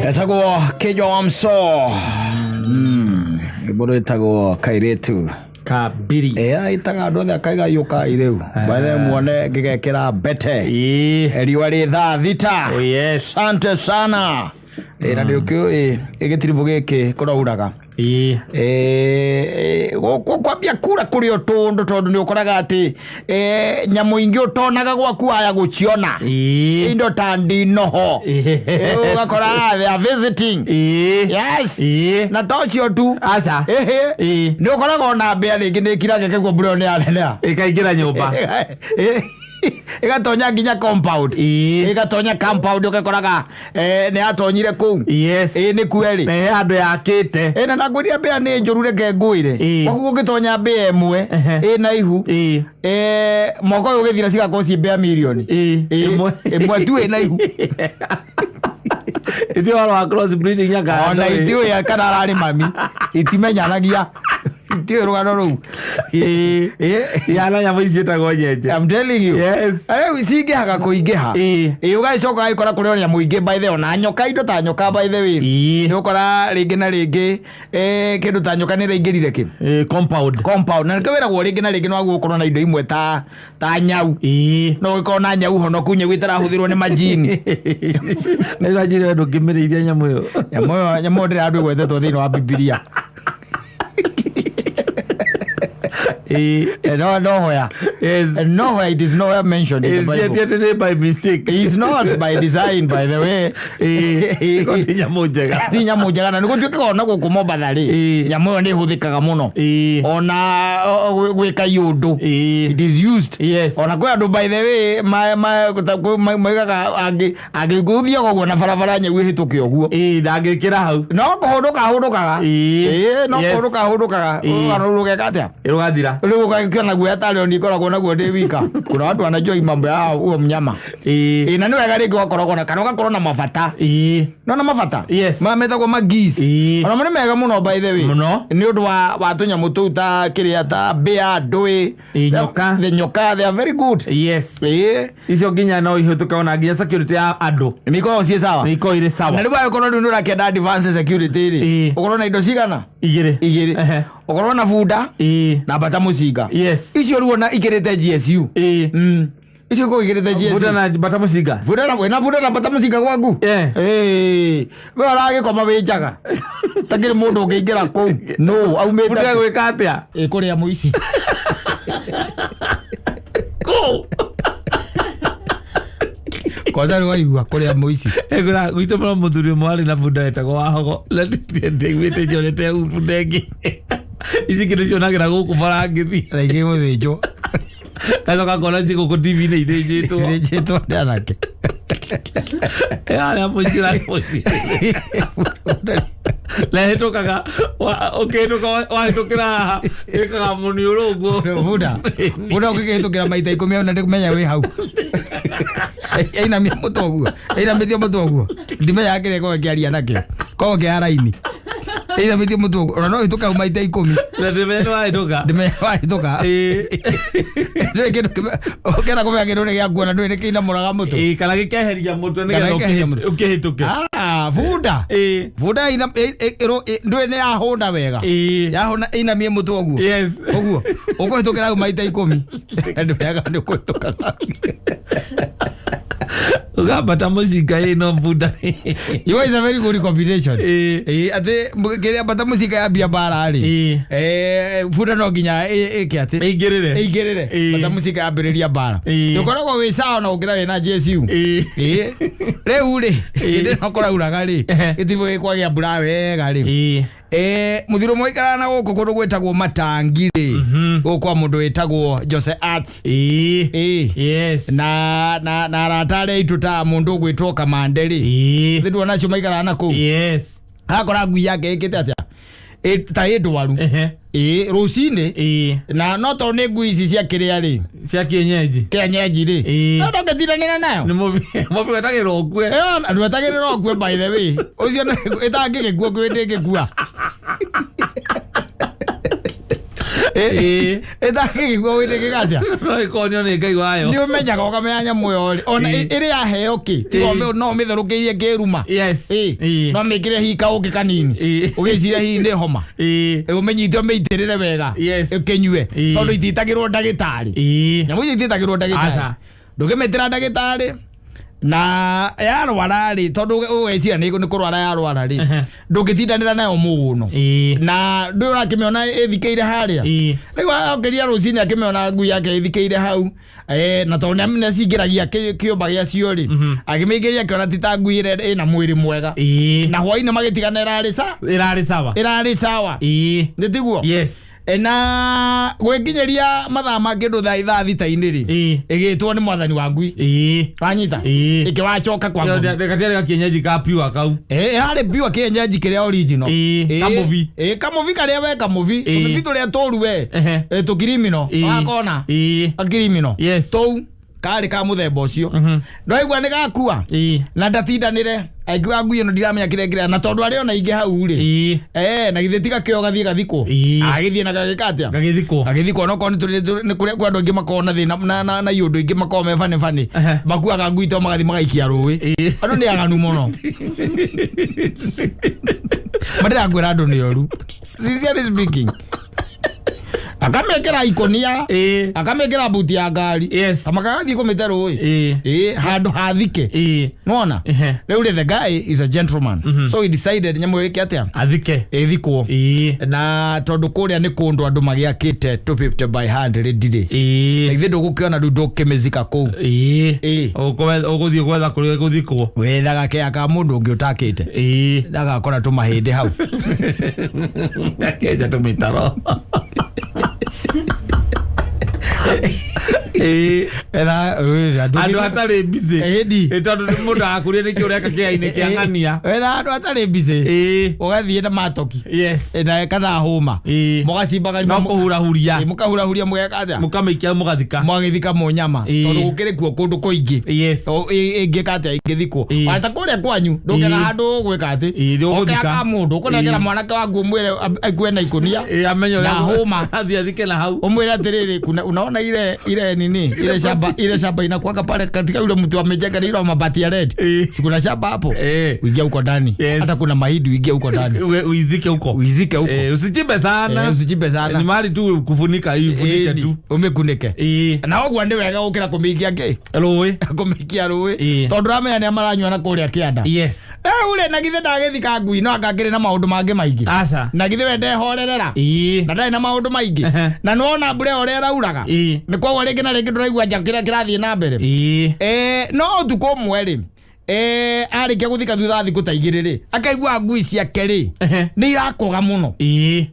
Etagwo Kĩnjwa wa Msoo. Rwĩmbo rwĩtagwo Kairĩtu. Kabiri. Ĩ ĩtaga andũ othe akaiga yũkai rĩu. Bathe muone ngĩgekĩra mbete. Ĩĩ. Riũa rĩ thaa 6. Oh yes. Asante sana. Ĩ na nĩ ũkĩũĩ gĩtiribũ gĩkĩ kũrauraga. Ĩĩ. Gũkũ kwambia kura kũrĩ o tũndũ tondũ nĩ ũkoraga atĩ nyamũ ingĩ ũtonaga gwaku waya gũciona. Ĩĩ. Indo ta ndinoho. Yes. Ũgakora they are visiting. Ĩĩ. Yes. Ĩĩ. Na to ũcio tu. Aca. Ĩhĩ. Ĩĩ. Nĩ ũkoraga ona mbĩa rĩngĩ nĩ ĩkiraga ĩkaigua mbura ĩyo nĩ yaneneha. Ĩkaingĩra nyũmba. Ĩgatonya nginya compound. Ĩĩ. Ĩgatonya compound ũgakoraga nĩ yatonyire kũu. Yes. Ĩĩ nĩ kweri. Na he handũ yakĩte. Ĩ na ndangwĩria mbĩa nĩ njũru reke ngwĩre. Ĩĩ. Gwaku gũngĩtonya mbĩa ĩmwe Ehe. ĩna ihu. Ĩĩ. Mwaka ũyũ ũgĩthira cigakorwo ciĩ mbĩa mirioni. Ĩĩ. Ĩĩ. Ĩmwe. Ĩmwe tu ĩna ihu. Iti ũhoro wa cross breeding ya kana Ona ndũĩ. itiũĩ kana ararĩ mami. Itimenyanagia. Itiũĩ rũgano rũu. Ĩĩ. Ĩĩ. Yana nyamũ ici ciĩtagwo nyenje. I'm telling you. Yes. Rĩu cingĩhaga kũingĩha. Ĩĩ. Ĩĩ ũgagĩcoka ũgagĩkora kũrĩ o nyamũ ingĩ by the way, ona nyoka indo ta nyoka by the way. Ĩĩ. Nĩ ũkora rĩngĩ na rĩngĩ kĩndũ ta nyoka nĩ ĩraingĩrire kĩ? Ĩĩ, compound. Compound. Na nĩkĩo wĩragwo rĩngĩ na rĩngĩ nĩ wagĩrĩirwo gũkorwo na indo imwe ta ta nyau. Ĩĩ. No ũgĩkorwo na nyau honoku, nyau ĩtarahũthĩrwo nĩ majini. Nĩ ũranjĩra we ndũngĩmĩrĩithia nyamũ ĩyo. Nyamũ ĩyo ndĩrĩ handũ ĩgwetetwo thĩinĩ wa Bibilia. Ĩĩ. No, nowhere. Yes. Nowhere it is nowhere mentioned in the Bible. Ĩĩ, ti atĩ nĩ by mistake. It's not by design, by the way. Ĩĩ. Ko ti nyamũ njega. Ti nyamũ njega na nĩ gũtuĩkaga ona gũkũ Mombatha rĩ, Ĩĩ. nyamũ ĩyo nĩ ĩhũthĩkaga mũno. Ĩĩ. Ona gwĩka iũndũ. Ĩĩ. It is used. Yes. Ona kwĩ andũ by the way moigaga angĩgũthiaga ũguo na barabara nyau ĩhĩtũke ũguo. Ĩĩ, ndangĩkĩra hau. No kũhũndũka ahũndũkaga. Ĩĩ. Ĩĩ, no Yes. kũhũndũka ahũndũkaga. Ĩĩ. Rũgano rũgeka atĩa? Rũgathira. Rĩu ũgakĩona guoya tarĩ oni ngoragwo naguo ndĩ wika. Kuna watu wanajua hii mambo ya huo mnyama. Ĩĩ. Ĩĩ, na nĩ wega rĩngĩ ũgakoragwo na kana ũgakorwo na mabata. Ĩĩ. Nona mabata? Yes. Ma metagwo magis. Ĩĩ. Ona mo nĩ mega mũno by the way. Mũno. Nĩ ũndũ wa tũnyamũ tũu ta kĩrĩa ta mbĩa, ndũĩ. Ĩĩ, nyoka. The nyoka, they are very good. Yes. Ĩĩ. Icio nginya no ihĩtũke ona nginya security ya andũ. Nĩ ikoragwo ciĩ sawa. Nĩ ikoragwo irĩ sawa. Na rĩu angĩkorwo rĩu nĩ ũrakĩenda advance security rĩ, Ĩĩ. ũkorwo na indo cigana? Igĩrĩ. Igĩrĩ. Ehe. Ũkorwo na bunda Ĩĩ. na mbata mũcinga. Yes. Icio rĩu ona ikĩrĩte GSU. Ĩĩ. Icio ikoragwo ikĩrĩte GSU. Bunda na mbata mũcinga. Bunda na wĩna bunda na mbata mũcinga gwaku? Eh. Ĩĩ. We ũragĩkoma wĩ njaga. Takĩrĩ mũndũ ũngĩingĩra kũu. No, aumĩte. Bunda gwĩka atĩa? Ĩ kũrĩa mũici. Kũu. Kwanza rĩ waigua kũrĩa mũici. Ĩgũra gwitũ mũno mũthuri ũmwe warĩ na bunda wetagwo Wahogo. Na ndaiguĩte njonete bunda ĩngĩ. Ici ingĩ nĩcionagĩra gũkũ bara ngĩthiĩ. Na ingĩ gũthĩnjwo. Ngacoka ngona ci gũkũ TV-inĩ ithĩnjĩtwo. Ithĩnjĩtwo nĩ anake. Arĩa mũciĩ mũciĩ. Na ĩhĩtũkaga ũkĩhĩtũka wahĩtũkĩra haha ĩkaga mũniũrũ ũguo. Bunda. Bunda ũngĩkĩhĩtũkĩra maita 10 ona ndĩkũmenya wĩ hau. Ainamia mũtwe ũguo. Ainamĩtie mũtwe ũguo. Ndimenyaga kĩrĩa ĩkoragwo ĩkĩaria nakĩo. Koragwo kĩa raini. Ainamĩtie mũtwe ũguo. Ona no ũhĩtũke hau maita 10. Na ndĩmenya nĩ wahĩtũka. Ndĩmenya wahĩtũka. Ĩĩ. Ndũrĩ kĩndũ kĩmwe. Ũkĩenda kũmenya kĩndũ nĩ gĩakuona ndũĩ nĩ kĩinamũraga mũtwe. Ĩĩ, kana gĩkeheria mũtwe Kana nĩgetha gĩkeheria mũtwe. ũkĩhĩtũke. Ah, bunda. Ĩĩ. Bunda ndũĩ nĩ yahũna wega. Ĩĩ. Yahũna ĩinamie mũtwe ũguo. Yes. Ũguo. Ũkũhĩtũkĩra hau maita 10. Ndũmenyaga nĩ ũkũhĩtũka. Ũgambata mũcinga ĩ no bunda. You is a very good combination. Ĩĩ. Ĩĩ, atĩ kĩrĩa mbata mũcinga yambia mbara rĩ. Ĩĩ. Bunda no nginya ĩke atĩ. Ĩingĩrĩre. Ĩingĩrĩre. Ĩĩ. Mbata mũcinga yambĩrĩria mbara. Ĩĩ. Tũkoragwo wĩ sawa na ũngĩra wĩna GSU. Ĩĩ. Ĩĩ. Rĩu rĩ, hĩndĩ ĩno kũrauraga rĩ, Ehe. gĩtiribũ gĩkwagĩa mbura wega rĩ. Ĩĩ. Mũthiro ũmwe ũikaraga na gũkũ kũndũ gwĩtagwo Matangi rĩ, gũkũ kwa mũndũ wĩtagwo Jose Arts. Ĩĩ. Ĩĩ. Yes. Na arata arĩa aitũ ta mũndũ ũgwĩtwo Kamande rĩ. Ĩĩ. Thĩ nduona acio maikaraga na kũu. Yes. Akora ngui yake ĩkĩte atĩa? Ta ĩ ndwaru. Ehe. Ĩĩ, rũcinĩ. Ĩĩ. Na no tondũ nĩ ngui ici cia kĩrĩa rĩ. Cia kienyeji. Kienyeji rĩ. Ĩĩ. No ndũngĩtindanĩra nayo. Nĩ mũbi mũbi wetagĩrĩra ũkue. Andũ etagĩrĩra ũkue by the way. Ũcio ĩtangĩgĩkua kwĩ ndĩngĩkua. Ĩĩ. Ĩtangĩgĩkua wĩtĩkĩka atĩa? No ĩkonio nĩ Ngai wayo. Nĩ ũmenyaga ũkamenya nyamũ ĩyo rĩ ona Ĩĩ. ĩrĩ yaheo kĩ tiga Ĩĩ. no ũmĩtherũkĩirie kĩruma. Yes. Ĩĩ. Ĩĩ. No mĩkĩre hihi kaũkĩ kanini Ĩĩ. ũgĩciria hihi nĩ homa. Ĩĩ. Ũmĩnyite ũmĩitĩrĩre wega. Yes. Ũkĩnyue Ĩĩ. tondũ itiitagĩrwo ndagĩtarĩ. Ĩĩ. Nyamũ icio itiĩtagĩrwo ndagĩtarĩ. Aca. Ndũngĩmĩtĩra ndagĩtarĩ na yarwara rĩ tondũ ũgeciria nĩ kũrwara yarwara rĩ Ehe. ndũngĩtindanĩra nayo mũno Ĩĩ. na ndũĩ ũrakĩmĩona ĩthikĩire harĩa. Ĩĩ. Rĩu okĩria rũcinĩ akĩmĩona ngui yake ĩthikĩire hau, na tondũ nĩacingĩragia kĩũmba gĩacio rĩ, akĩmĩingĩria akĩona ti ta ngui ĩrĩa ĩna mwĩrĩ mwega. Ĩĩ. Na hwainĩ magĩtigana ĩrarĩ sa Ĩrarĩ sawa. ĩrarĩ sawa. Ĩĩ. Nĩ tiguo? Yes. Na gwĩkinyĩria mathaa ma kĩndũ thaa ithaa thita-inĩ rĩ, Ĩĩ. ĩgĩtwo nĩ mwathani wa ngui. Ĩĩ. Wanyita? Ĩĩ. Ĩkĩwacoka kwa ngui. Gatiarĩ gakienyeji ka pure kau. Ĩrarĩ pure kĩenyenji kĩrĩa original. Ĩĩ, Ĩĩ. kamũbi. Ĩĩ, kamũbi karĩa we kamũbi. Ĩĩ. Tũmĩbi tũrĩa tũru we. Ehe. Tũkirimino. Ĩĩ. Wakona? Ĩĩ. Akirimino. Yes. Tũu karĩ ka mũthemba ũcio. Ndwaigua nĩ gakua. Ĩĩ. Na ndatindanĩre. Akiuga ngui ĩno ndiramenya kĩrĩa kĩrĩa na tondũ arĩ ona ingĩ hau rĩ. Ĩĩ. Na githĩ ti gakĩo gathiĩ gathikwo. Ĩĩ. Agĩthiĩ na gagĩka atĩa? Gagĩthikwo. Agĩthikwo no korwo nĩ kũrĩa kwa andũ aingĩ makoragwo na thĩna na iũndũ ingĩ makoragwo me bane bane. Ehe. Makuaga ngui to magathiĩ magaikia rũĩ. Ĩĩ. Andũ nĩ aganu mũno. Mandĩrakwĩra andũ nĩ oru. Sincerely speaking. Akamĩkĩra ikũnia. Ĩĩ. Akamĩkĩra buti ya ngari. Yes. Kama kagathiĩ kũmĩte rũĩ. Ĩĩ. Ĩĩ, handũ hathike. Ĩĩ. Nĩwona? Ehe. Rĩu rĩ the guy is a gentleman. So he decided nyamũ ĩyo ĩke atĩa? Athike. Ĩthikwo. Ĩĩ. Na tondũ kũrĩa nĩ kũndũ andũ magĩakĩte 250 by 100 ndirĩ. Ĩĩ. Ithe ndũgũkĩona rĩu ndũkĩmĩzika kũu. Ĩĩ. Ĩĩ. Ũgũthiĩ gwetha kũrĩa ĩgũthikwo. Wethaga kĩa ka mũndũ ũngĩ ũtakĩte. Ĩĩ. Ndagakora tũmahĩndĩ hau. Akenja tũmĩtaro. Ĩĩ. Etha Andũ atarĩ busy. Ĩndi. Ĩ, tondũ nĩ mũndũ akũria nĩkĩ ũreka kĩainĩ kĩa ng'ania. Wetha andũ atarĩ busy. Ĩĩ. Ũgathiĩ na matoki. Yes. Na kana hũma. Ĩĩ. Mũgacimba karima. No kũhurahuria. Mũkahurahuria mũgeka atĩa? Mũkamĩikia mũgathika. Mwagĩthika mũnyama. Ĩĩ. Tondũ gũkĩrĩ kuo kũndũ kũingĩ. Yes. Ĩngĩka atĩa ingĩthikwo. Ĩĩ. Ona ta kũrĩa kwanyu ndũngĩaga Ĩĩ. handũ ũgwĩka atĩ. Ĩĩ, ndũgũthika. Ũkĩaga ka mũndũ ũkũnengera Ĩĩ. mwanake waku ũmwĩre aikue na ikũnia. Ĩĩ, amenye ũrĩa Na hũma. Athiĩ athike na hau. Umwire atiriri kuna unaona ile ile nini ile shamba inakuwaka pale katika yule mtu amejenga ile mabati ya red. Eh. Si kuna shamba hapo? Eh. Uingia huko ndani. Yes. Hata kuna mahindi uingie huko ndani. Uizike huko. Uizike huko. Usichimbe sana. Usichimbe sana. Ni mahali tu kufunika, ifunike Ĩni, tu. umikunike. Ĩĩ. Na ũguo nĩ wega gũkĩra kũmĩikia kĩ? Rũĩ. Kũmĩikia rũĩ. Ĩĩ. Tondũ ũramenya nĩa maranyua na kũrĩa kĩanda. Yes. Rĩu rĩ na githĩ ndagĩthika ngui no anga ngĩrĩ na maũndũ mangĩ maingĩ. Aca. Na githĩ we ndehorerera. Ĩĩ. Na ndarĩ na maũndũ maingĩ. Ehe. Na nĩwona mbura ĩyo ũrĩa ĩrauraga. Ĩĩ. Nĩ koguo rĩngĩ na rĩngĩ ndũraigua nja kĩrĩa kĩrathiĩ na mbere. Ĩĩ. No ũtukũ ũmwe rĩ, arĩkia gũthika thutha wa thikũ ta igĩrĩ rĩ, akaigua ngui ciake rĩ Ehe. nĩ irakũga mũno. Ĩĩ.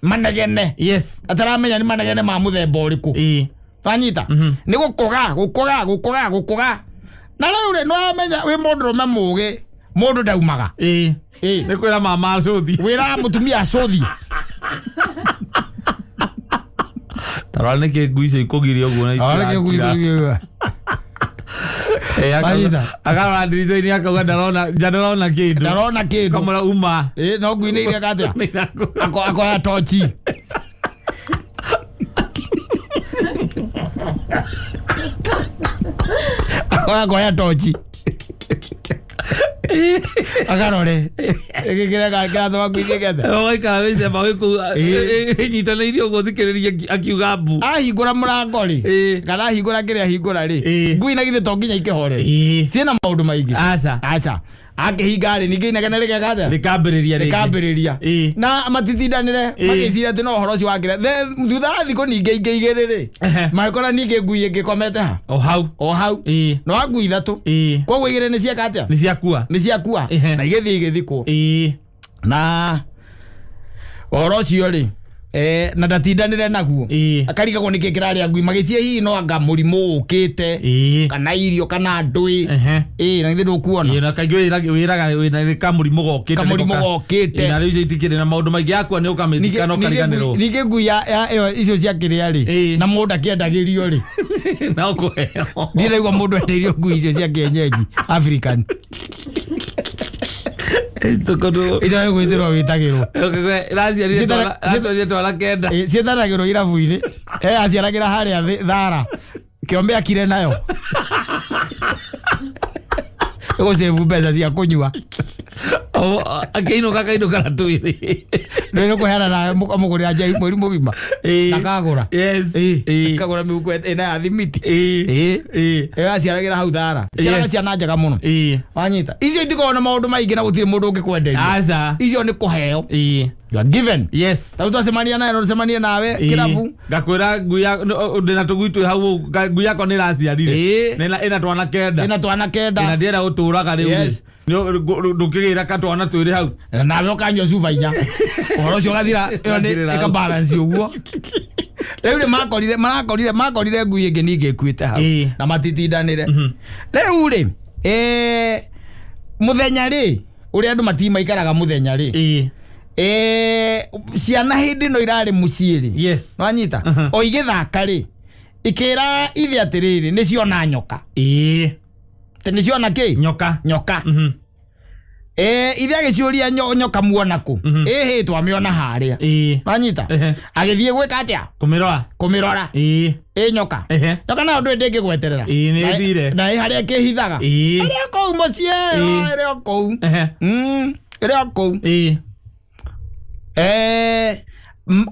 Manegene. Yes. Ataramenya nĩ manegene ma mũthemba ũrĩkũ. Ĩĩ. Wanyita? Nĩ gũkũga gũkũga gũkũga gũkũga. Na rĩu rĩ nĩwamenya wĩ mũndũrũme mũgĩ mũndũ ndaumaga. Ĩĩ. Ĩĩ. Nĩ kwĩra mama acũthi. Wĩraga mũtumia acũthi. Tarora nĩkĩ ngui icio ikũgiria ũguo na itirakira. Ĩĩ, Wanyita? akarora ndirica-inĩ akauga ndarona nja ndarona kĩndũ. Ndarona kĩndũ. Kamũra uma. Ĩĩ, no ngui nĩ ireka atĩa? Nĩ irakũga. Akoya tochi. Akoya tochi. Akarore. Gĩkĩ kĩrathoma ngui ciĩkete. Ũgaikara wĩcemba wĩ kũu Ĩĩ. ĩnyitanĩirie ũguo thikĩrĩria akiuga mbu. Ahingũra mũrango rĩ Ĩĩ. kana ahingũra kĩrĩa ahingũra rĩ Ĩĩ. ngui na githĩ to nginya ikĩhorere. Ĩĩ. Ciĩna maũndũ maingĩ. Aca. Aca. Akĩhinga rĩ ningĩ inegene rĩgeka atĩa? Rĩkambĩrĩria rĩngĩ. Rĩkambĩrĩria. Ĩĩ. Na matitindanĩre Ĩĩ. magĩciria atĩ no ũhoro ũcio wakĩra. Thutha wa thikũ ningĩ ingĩ igĩrĩ rĩ Ehe. magĩkora ningĩ ngui ĩngĩ ĩkomete ha? O hau. O hau. Ĩĩ. No wa ngui ithatũ. Ĩĩ. Koguo igĩrĩ nĩ cieka atĩa? Nĩ ciakua. Nĩ ciakua. Ehe. Na igĩthiĩ igĩthikwo. Ĩĩ. Na ũhoro ũcio rĩ na ndatindanĩre naguo. Ĩĩ. Akarigagwo nĩkĩ kĩrarĩa ngui magĩciria hihi no anga mũrimũ ũkĩte Ĩĩ. kana irio kana ndũĩ. Ehe. Ĩĩ na githĩ ndũkuona. Ĩĩ, na kaingĩ wĩraga wĩna nĩ kamũrimũ gokĩte. Kamũrimũ Ĩĩ, gokĩte. na rĩu icio itikĩrĩ na maũndũ maingĩ yakua nĩ ũkamĩthika na ũkariganĩrwo. Ningĩ ngui ya ĩyo icio cia kĩrĩa rĩ Ĩĩ. na mũndũ akĩendagĩrio rĩ Na ũkũheo. ndiraigua mũndũ endeirio ngui icio cia kienyeji African. Tũkũndũ- Icio nĩ gwĩtĩrwo wĩtagĩrwo. Ĩraciarire Ciĩtara- twana- ĩratwarire twana kenda. Ĩ, ciĩtanagĩrwo irabu-inĩ e aciaragĩra harĩa thara kĩombe akire nayo gũcĩbu mbeca cia kũnyua. Akĩinũka akainũka na twĩrĩ. Nĩ kũheana na mũgũrĩra njai mweri mũgima. Ĩ. Akagũra. Yes. Ĩ, Ĩ. akagũra mĩhuko ĩna ya thimiti. Ĩ. Ĩ. Ĩ. Ĩyo aciaragĩra hau thara. Ciaraga Yes. ciana njega mũno. Ĩ. Wanyita icio itikoragwo na maũndũ maingĩ na gũtirĩ mũndũ ũngĩkwenderia. Aca. Icio nĩ kũheo. Ĩ. You are given. Yes. Tarĩu twacemania nawe no tũcemanie nawe Ĩ. kĩrabu. Ngakwĩra ngui ya ndĩna tũgui twĩ hau ũguo, ngui yakwa nĩ ĩraciarire. Ĩ. Na ĩna twana kenda. Ĩna twana Na kenda. ndĩrenda gũtũraga rĩu. Yes. Ndũkĩgĩra ka twana twĩrĩ hau. Na nawe ũkanyua cuba inya ũhoro ũcio ũgathira. Ĩyo nĩ Ũgathirĩra hau. ĩkabalance ũguo. Rĩu rĩ makorire marakorire makorire ngui ĩngĩ ningĩ ĩkuĩte hau. Ĩ. Na matitindanĩre. Rĩu rĩ mũthenya rĩ ũrĩa andũ matimaikaraga mũthenya rĩ Ĩ. Ciana hĩndĩ ĩno irarĩ mũciĩ rĩ. Yes. Wanyita o igĩthaka rĩ ikĩra ithe atĩrĩrĩ nĩ ciona nyoka. Ĩ. Atĩ nĩ ciona kĩ? Nyoka. Nyoka. Ithe agĩciũria nyoka muona kũ? Ĩhĩ twamĩona harĩa. Ĩ. Wanyita Ehe. agĩthiĩ gwĩka atĩa? Kũmĩrora. Kũmĩrora. Ĩ. Ĩ nyoka. Ehe. Nyoka nayo ndũĩ ndĩngĩgweterera. Ĩ, nĩ ĩthire. Na ĩ harĩa ĩkĩhithaga. Ĩ. Ĩrĩ o kũu mũciĩ. Ĩ. Ĩrĩ o kũu. Ehe. Ĩrĩ o kũu. Ĩ.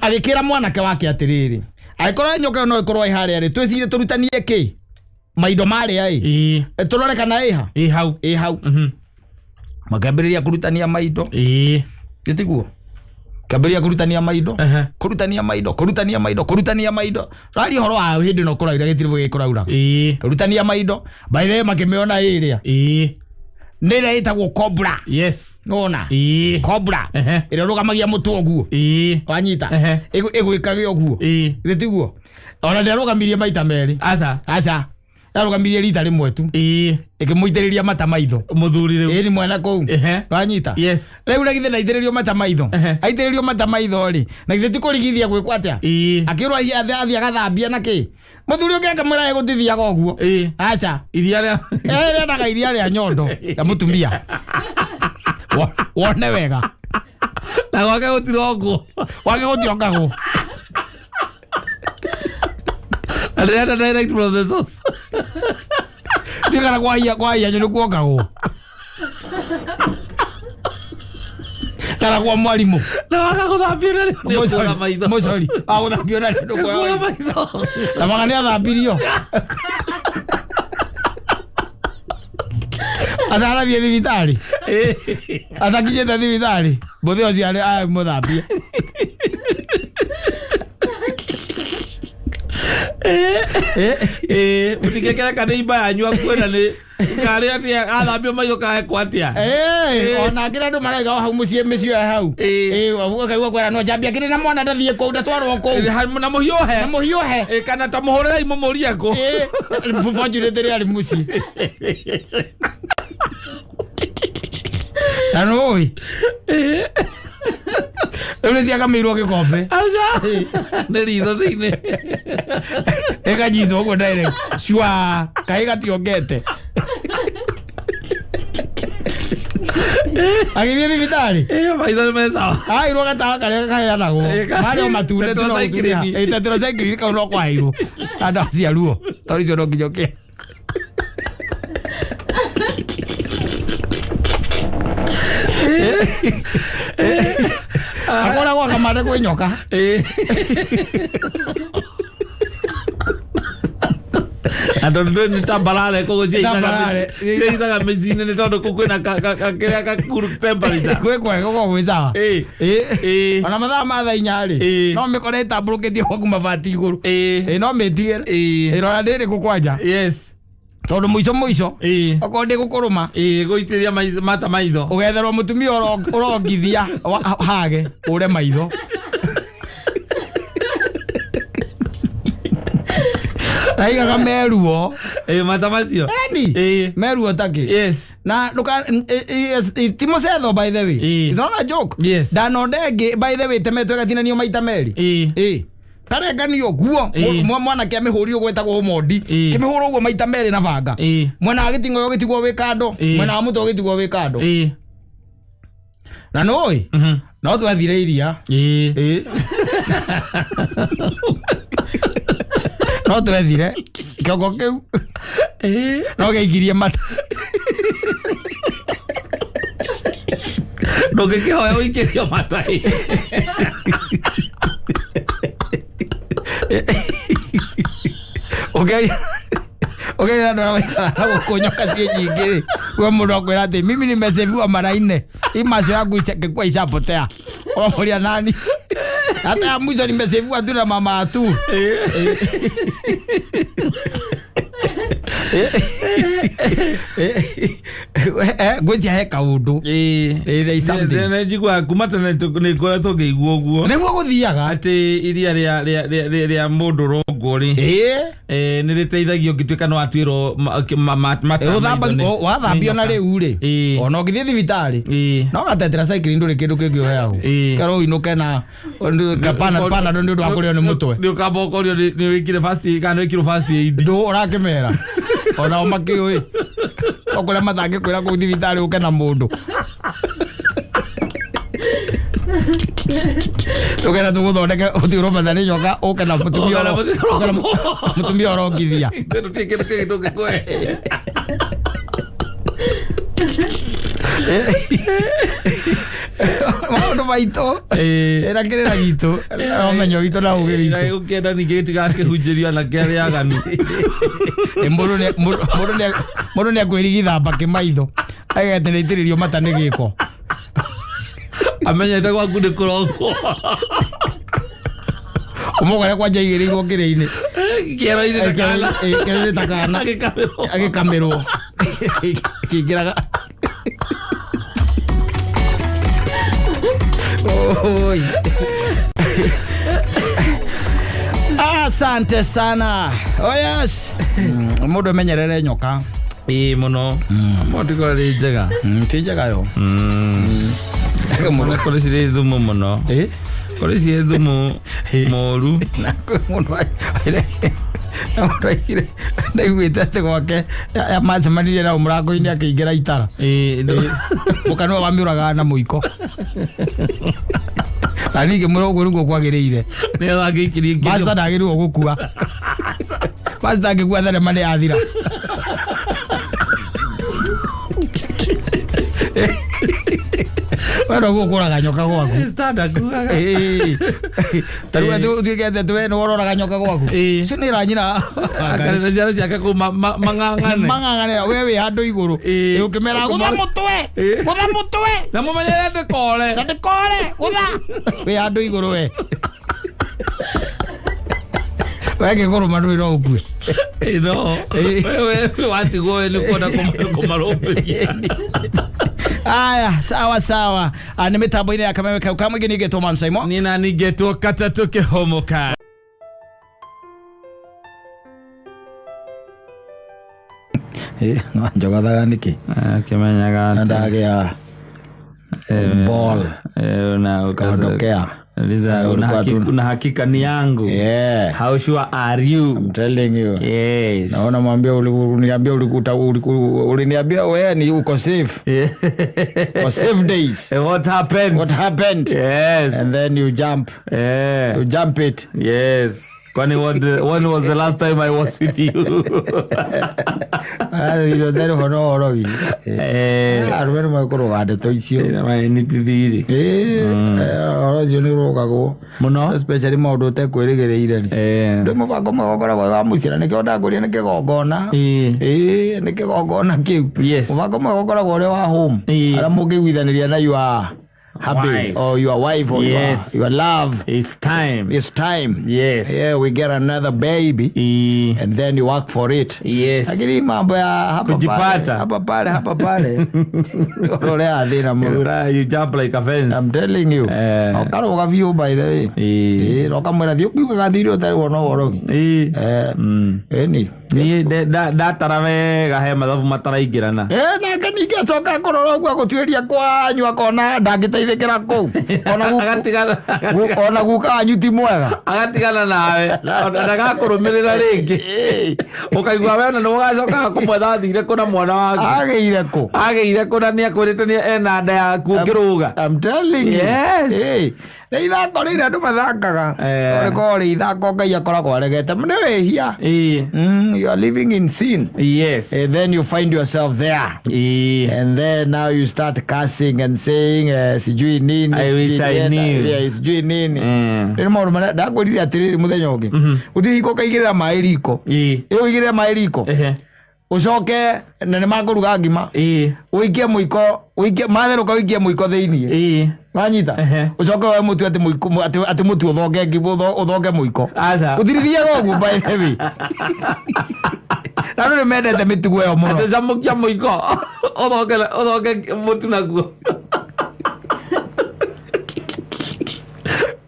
Agĩkĩra mwanake wake atĩrĩrĩ angĩkorwo nyoka ĩyo no ĩkorwo ĩ harĩa rĩ twĩcirie tũrutanie kĩ maindo marĩa ĩ. Ĩ. Tũrore kana ĩha. Ĩ hau. Ĩ hau. Makĩambĩrĩria kũrutania maindo. Ĩ. Gĩtiguo kĩambĩrĩria kũrutania maindo. Ehe. Kũrutania maindo, kũrutania maindo, kũrutania maindo. Tũraria ũhoro wa hĩndĩ ĩno kũraura gĩtirĩ gĩkũraura. Ĩ. Kũrutania maindo by the way makĩmĩona ĩrĩa Ĩ. nĩ ĩrĩa ĩtagwo cobra. Yes. Nona Ĩ. cobra Ehe. ĩrĩa ĩrũgamagia mũtwe ũguo. Ĩ. Wanyita Ehe. Ĩgwĩkage ũguo. Ĩ. Githĩ tiguo ona ndĩarũgamirie maita merĩ. Aca. Aca yarũgamirie rita rĩmwe tu. Ĩ. Ĩkĩmũitĩrĩria mata maitho. Mũthuri rĩu. Ĩ nĩ mwana kũu. Ehe. Wanyita. Yes. Rĩu na githĩ ndaitĩrĩrio mata maitho. Ehe. Aitĩrĩrio mata maitho rĩ na githĩ ti kũrigithia gwĩkwo atĩa? Ĩ. Akĩrwo athiĩ agathambia na kĩ mũthuri ũngĩ akamwĩra gũtithiaga ũguo. Ĩ. Aca. Iria rĩa Rĩendaga iria rĩa nyondo ya mũtumia. Wone wega. Na gwake gũtirongwo. Wage gũtiongagwo. Na ndĩrenda direct from the source. Ndigana kwahia nĩ kuongagwo kana kwa mwarimũ. Na waga gũthambio na nĩ ũkũra maitho. Mũcori agũthambio na nĩ Ũkũra maitho. Na maga nĩ athambirio atarathiĩ thibitarĩ. Ĩ. Atakinyĩte thibitarĩ mũthĩ ũcio arĩ mũthambie. Ĩ. Mũtingĩkĩra kana imba yanyu akuena nĩ karĩ atĩa athambio maitho kahekwo atĩa. Ona ngĩra andũ maraiga o hau mũciĩ mĩciĩ ya hau. Ĩ. Ũkaigua kwĩra no njambia kĩrĩ na mwana ndathiĩ kũu ndatwarwo kũu. Na mũhiũhe. Na mũhiũhe. Ĩ, kana ta mũhũrĩrai mũmũrie kũ. Fortunately arĩ mũciĩ na nũĩ rĩu nĩ ciakamĩirwo gĩkombe. Aca. Nĩ ritho thĩinĩ. Ĩkanyitwo ũguo direct cua kaĩ gationgete agĩthiĩ thibitarĩ. Ĩ, maitho nĩ me sawa. Aheirwo gatawa karĩa kaheanagwo marĩ o matune tu no Tetracycline. gũtunĩha. Ĩ, tetracycline kau no kwaheirwo na ndawa cia ruo tondũ icio no nginya ũkĩhe. Akoragwo akamande kwĩ nyoka. Ĩ. Na tondũ ndũĩ nĩ tambarare koguo Tambarare. ciaithaga mĩciĩ-inĩ nĩ tondũ kũu kwĩna kĩrĩa ka cool temperature. Gwĩ kwega gũkoragwo gwĩ sawa. Ĩ. Ĩ. Ĩ. Ona mathaa ma thaa inya rĩ Ĩ. no mĩkore ĩtambũrũkĩtie gwaku mabati igũrũ. Ĩ. Ĩ, no mĩtigĩre. Ĩ. Ĩrora ndĩrĩ kũ kwanja. Yes. Tondũ mũico mũico Ĩ. okorwo ndĩgũkũrũma Ĩ, gũitĩrĩria mata maitho. ũgetherwo mũtumia ũrongithia hage ũre maitho. Naigaga meruo. Ĩ, mata macio. Eni Ĩ. meruo takĩ. Yes. Na nduka ti mũcetho by the way. Ĩ. It's not a joke. Yes. Ndanonda ĩngĩ by the way ĩtemetwo ĩgatinanio maita merĩ. Ĩ. Ĩ. Karenganio guo Ĩ. mwanake amĩhũri ũguo ĩtagwo ũmondi. Ĩ. Kĩmĩhũra ũguo maita merĩ na banga. Ĩ. Mwena wa gĩting'oe ũgĩtigwo wĩ kando. Ĩ. Mwena wa mũtwe ũgĩtigwo wĩ kando. Ĩ. Na nũĩ no twathire iria. Ĩĩ. Ĩĩ. No twethire kĩongo kĩu no gĩaikirie mata. Ndũngĩkĩhoya ũikĩrio mata. Ũkĩaria ũkĩaria na andũ arĩa maikaraga na gũkũ nyoka ciĩ nyingĩ rĩ, we mũndũ akwĩra atĩ mimi nimeseviwa mara nne, hii macho yangu ingekuwa ishapotea. Ũramuria nani? Hata ya mwisho nimeseviwa tu na mama tu. Ngwĩciria he kaũndũ. Ĩĩ. There is something. Nĩ njiguaga kuma tene nĩ ngoretwo ngĩigua ũguo Nĩguo gũthiaga. atĩ iria rĩa mũndũ rũngũ rĩ, Ĩĩ. nĩ rĩteithagia ũngĩtuĩka nĩ watuĩrwo mata maitho Wathambio nĩ na nyoka. rĩu rĩ, Ĩĩ. ona ũngĩthiĩ thibitarĩ Ĩĩ. no gatetera cycling ndũrĩ kĩndũ kĩngĩ ũheagwo. Ĩĩ. Kerwo ũinũke na panado nĩ ũndũ wa kũrĩo nĩ mũtwe. Nĩ ũkamba ũkorio nĩ wĩkire first aid kana nĩ wĩkirwo first aid. Ndũ ũrakĩmera onao makĩũĩ o kũrĩa matangĩkwĩra kũu thibitarĩ ũke na mũndũ tũgenda tũgũthondeke ũthiĩ ũrũmetha nĩ nyoka ũke na mũtumia Ũke na ũke na mũtumia ũrongithia. Ithuĩ tũtirĩ kĩndũ kĩngĩ tũngĩkũhe. Maũndũ maitũ na kĩrĩra gitũ na ũmenyo witũ na ũgĩ Na witũ. ũkĩenda ningĩ gĩtigakĩhunjĩrio anake arĩa aganu. Ĩ, mũndũ nĩ akwĩrigithamba kĩmaitho agete nĩ itĩrĩrio mata nĩ gĩko. Amenyete gwaku nĩ kũrongwo. Ũmũgore kwanja igĩrĩirwo kĩrĩ-inĩ. Kĩero-inĩ ta kana. Kĩero-inĩ ta kana. Agĩkamĩrwo. Agĩkamĩrwo kĩingĩraga. Oi. Asante sana. Oh yes. Mũndũ emenyerere nyoka. Ĩĩ mũno. Mũtikorwo rĩ njega. Ti njega yo. Mũno kũrĩ cirĩ thumu mũno. Ĩ? Kũrĩ ciĩ thumu mũru. Na kwĩ mũndũ mũndũ aigire ndaiguĩte atĩ gwake macemanirie nao mũrango-inĩ akĩingĩra itara. Ĩĩ, Mũka nĩwe wamĩũragaga na mũiko. Na ningĩ mwĩra ũguo nĩguo kwagĩrĩire. Nĩ angĩikirie Pastor ndagĩrĩirwo gũkua. Pastor angĩkua thenema nĩ yathira. We noguo ũkũraga nyoka gwaku. Standard kugaga. Ĩĩ. Ta rĩu atĩ ũtuĩke atĩ we nĩwe ũroraga nyoka gwaku. Ĩĩ. Ũcio nĩ ĩranyina. Akarera ciana ciake kũu mang'ang'ane. Mang'ang'ane we wĩ handũ igũrũ. Ĩĩ. Ĩ, ũkĩmera gũtha mũtwe. Ĩĩ. Gũtha mũtwe. Na mũmenyere ndĩkore. Na ndĩkore gũtha. Wĩ handũ igũrũ we. We ngĩkũrũma ndũrĩ no ũkue. Ĩĩ, no. Ĩĩ. Wewe watigwo we nĩ kuona kũmarũmbĩria. Aya, sawa sawa. Nĩ mĩtambo-inĩ ya kameme kau kamũingĩ ningĩtwo Mansaimo. Niĩ nani ngetwo katatũ kĩhomoka. No njogathaga nĩkĩ? Akĩmenyaga Na ndagĩa ball. Kaondokea. Liza, Ulikuwa tu- una hakika ni yangu. Yeah. How sure are you? I'm telling you. Yes. Naona mwambia uliniambia uliniambia wewe ni uko safe. For safe days. What happened? What happened? Yes. And then you jump. Yeah. You jump it. Yes. Kwani when was the last time I was with you? Ah, you know hono horo wi. Arũme nĩ mekũrũga ndeto icio. Nĩ tithiri. Ũhoro ũcio nĩ ũrũgagwo. Mũno. Especially maũndũ ũtekwĩrĩgĩrĩire rĩ. Ndĩ mũbango mwega ũkoragwo wa mũciĩ na nĩkĩo ndakũria nĩ kĩgongona. Ĩĩ. Ĩĩ, nĩ kĩgongona kĩu. Yes. Mũbango mwega ũkoragwo ũrĩ wa home. Ĩĩ. Arĩa mũngĩiguithanĩria na your hubby Wife. or your wife or Yes. your love. It's time. It's time. Yes. Yeah, we get another baby Ĩĩ. and then you work for it. Yes. Lakini mambo ya hapa pale, Kujipata. hapa pale, hapa pale. Ũrĩa thĩna mũno. You jump like a fence. I'm telling you. Ũkarũga biũ by the way. Ĩĩ. Ĩĩ, na ũkamwĩra thiĩ ũkiugaga thirĩ ũtarĩ wona ũhoro. Ĩĩ. Ĩni. Niĩ ndatara wega he mathabu mataraingĩrana. Eh, nake ningĩ acoka kũrora ũguo agũtuĩria kwanyu akona ndangĩteithĩkĩra kũu. Ona Agatigana ona guka wanyu ti mwega. Agatigana nawe ona ndagakũrũmĩrĩra rĩngĩ. Ũkaigua we ona nĩ ũgacokaga kũmwetha athire kũ na mwana waku. Agĩire kũ? Agĩire kũ na nĩ akwĩrĩte nĩ ena nda yaku ũkĩrũga. I'm telling you. Yes. Eh, nĩ ithako rĩrĩ andũ mathakaga. Eh. Rĩkoragwo rĩ ithako Ngai akoragwo aregete. Nĩ wĩhia. Ĩĩ. You are living in sin. Yes. And then you find yourself there. Ĩĩ. And then now you start cursing and saying sijui nini. I wish sijui I nini, knew. yeah, sijui nini. Rĩrĩ maũndũ marĩa ndakwĩrire atĩrĩrĩ mũthenya ũngĩ. Gũtirĩ hingo ũkaigĩrĩra maĩ riko. Ĩĩ. Ĩ ũigĩrĩre maĩ riko. Ehe. Ũcoke na nĩ makũruga ngima. Ĩĩ. Ũikie mũiko, ũikie matherũka ũikie mũiko thĩiniĩ. Ĩĩ. Wanyita? Ehe. Ũcoke woe mũtu atĩ mũiko atĩ mũtu ũthonge ngima ũthonge mũiko. Aca. Gũtirithiaga ũguo by the way. Na andũ nĩ mendete mĩtugo ĩyo mũno. Atĩ camũkia mũiko ũthonge mũtu naguo.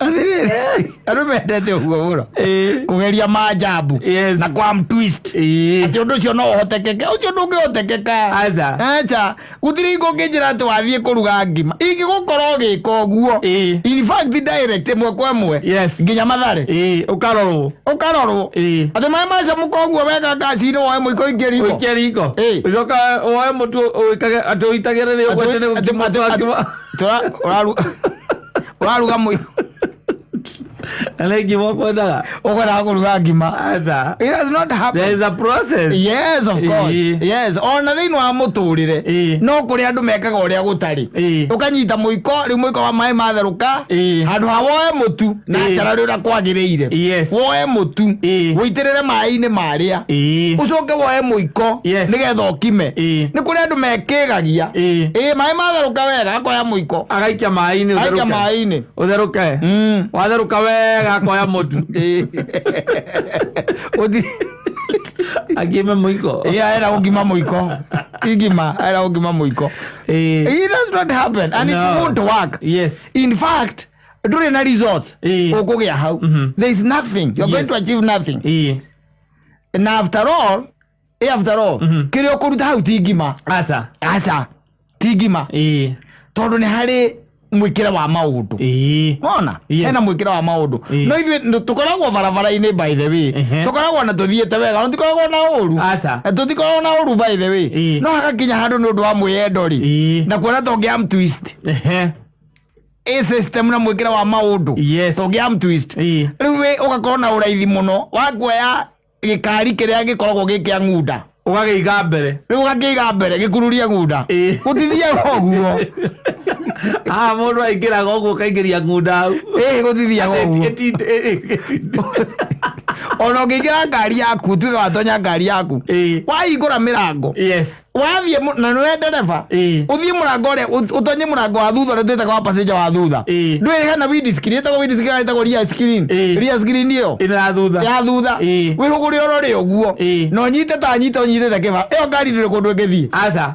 Atĩrĩrĩ, andũ mendete ũguo mũno. Ĩĩ. Kũgeria maajabu Yes. na kwa twist. Ĩĩ. Atĩ ũndũ ũcio no ũhotekeke, ũcio ndũngĩhotekeka. Aca. Aca, gũtirĩ hingo ũngĩnjĩra atĩ wathiĩ kũruga ngima. Ingĩgũkorwo ũgĩka ũguo. Ĩĩ. In fact direct ĩmwe kwa ĩmwe. Yes. Nginya Mathare. Ĩĩ. Ũkarorwo. Ũkarorwo. Ĩĩ. Atĩ maĩ macamũka ũguo wega ngaci-inĩ woe mũiko ũikie riko. Ũikie riko. Ĩĩ. Ũcoka woe mũtu ũikage atĩ ũitagĩrĩre ũguo atĩ nĩ gũkima ũrakima. Ũraruga mũiko. Na nĩ ngima ũkwendaga. Ũkwendaga kũruga ngima. Aca. It has not happened. There is a process. Yes, of course. Ĩĩ. Yes, ona thĩinĩ wa mũtũrĩre Ĩĩ. no kũrĩ andũ mekaga ũrĩa gũtarĩ. Ĩĩ. Ũkanyita mũiko, rĩu mũiko wa maĩ matherũka, Ĩĩ. handũ ha woe mũtu na Ĩĩ. njara rĩ ũrĩa kwagĩrĩire. Yes. Woe mũtu, Ĩĩ. ũitĩrĩre maĩ-inĩ marĩa. Ĩĩ. Ũcoke woe mũiko Yes. nĩgetha ũkime. Ĩĩ. Nĩ kũrĩ andũ mekĩgagia. Ĩĩ. Ĩĩ, maĩ matherũka wega akoya mũiko. Agaikia maĩ-inĩ Aikia ũtherũke. maĩ-inĩ. Ũtherũke. Watherũka wega akoya mũtu. Ĩĩ. Akime mũiko. Ĩĩ, arenda gũkima mũiko. Ti ngima, arenda gũkima mũiko. Ĩĩ. It does not happen and No. it won't work. Yes. In fact, ndũrĩ na results Ĩĩ. ũkũgĩa hau. There is nothing. You're going Yes. to achieve nothing. Ĩĩ. Na after all, after all, kĩrĩa ũkũruta hau ti ngima. Aca. Aca, ti ngima. Ĩĩ. Tondũ nĩ harĩ mwĩkĩre wa maũndũ. Ĩĩ. Wona? Yes. Hena mwĩkĩre wa maũndũ. Ĩĩ. No ithuĩ tũkoragwo barabara-inĩ by the way. Ehe. Tũkoragwo na tũthiĩte wega, na tũtikoragwo na ũru. Aca. Tũtikoragwo na ũru by the way. Ĩĩ. No hagakinya handũ nĩ ũndũ wa mwĩyendo rĩ. Ĩĩ. Na kuona ta ũngĩ twist. Ehe. Ĩ system na mwĩkĩre wa maũndũ. Yes. Ta ũngĩ twist. Ĩĩ. Rĩu we ũgakorwo na ũraithi mũno wa kuoya gĩkari kĩrĩa gĩkoragwo gĩ kĩa ng'unda. Ũgakĩiga mbere. Rĩu ũgakĩiga mbere gĩkururie ng'unda. Ĩĩ. Gũtithiaga ũguo. Haha mũndũ aingĩraga ũguo ũkaingĩria ng'unda hau. Ĩĩ gũtithiaga ũguo. Ona ũngĩingĩra ngari yaku tuĩke watonya ngari yaku. Ĩĩ. Wahingũra mĩrango. Yes. Wathiĩ na nĩwe ndereba. Ĩĩ. Ũthiĩ mũrango ũrĩa ũtonye mũrango wa thutha ũrĩa twĩtaga wa passenger wa thutha. Ĩĩ. Ndũĩ hena windscreen ĩtagwo windscreen kana ĩtagwo rear screen. Ĩĩ. Rear screen ĩyo. Ĩno ya thutha. Ya thutha. Ĩĩ. Wĩhũgũre ũrore ũguo. Ĩĩ. Na ũnyite ta nyita ũnyitĩte kĩba. Ĩyo ngari ndĩrĩ kũndũ ĩngĩthiĩ. Aca.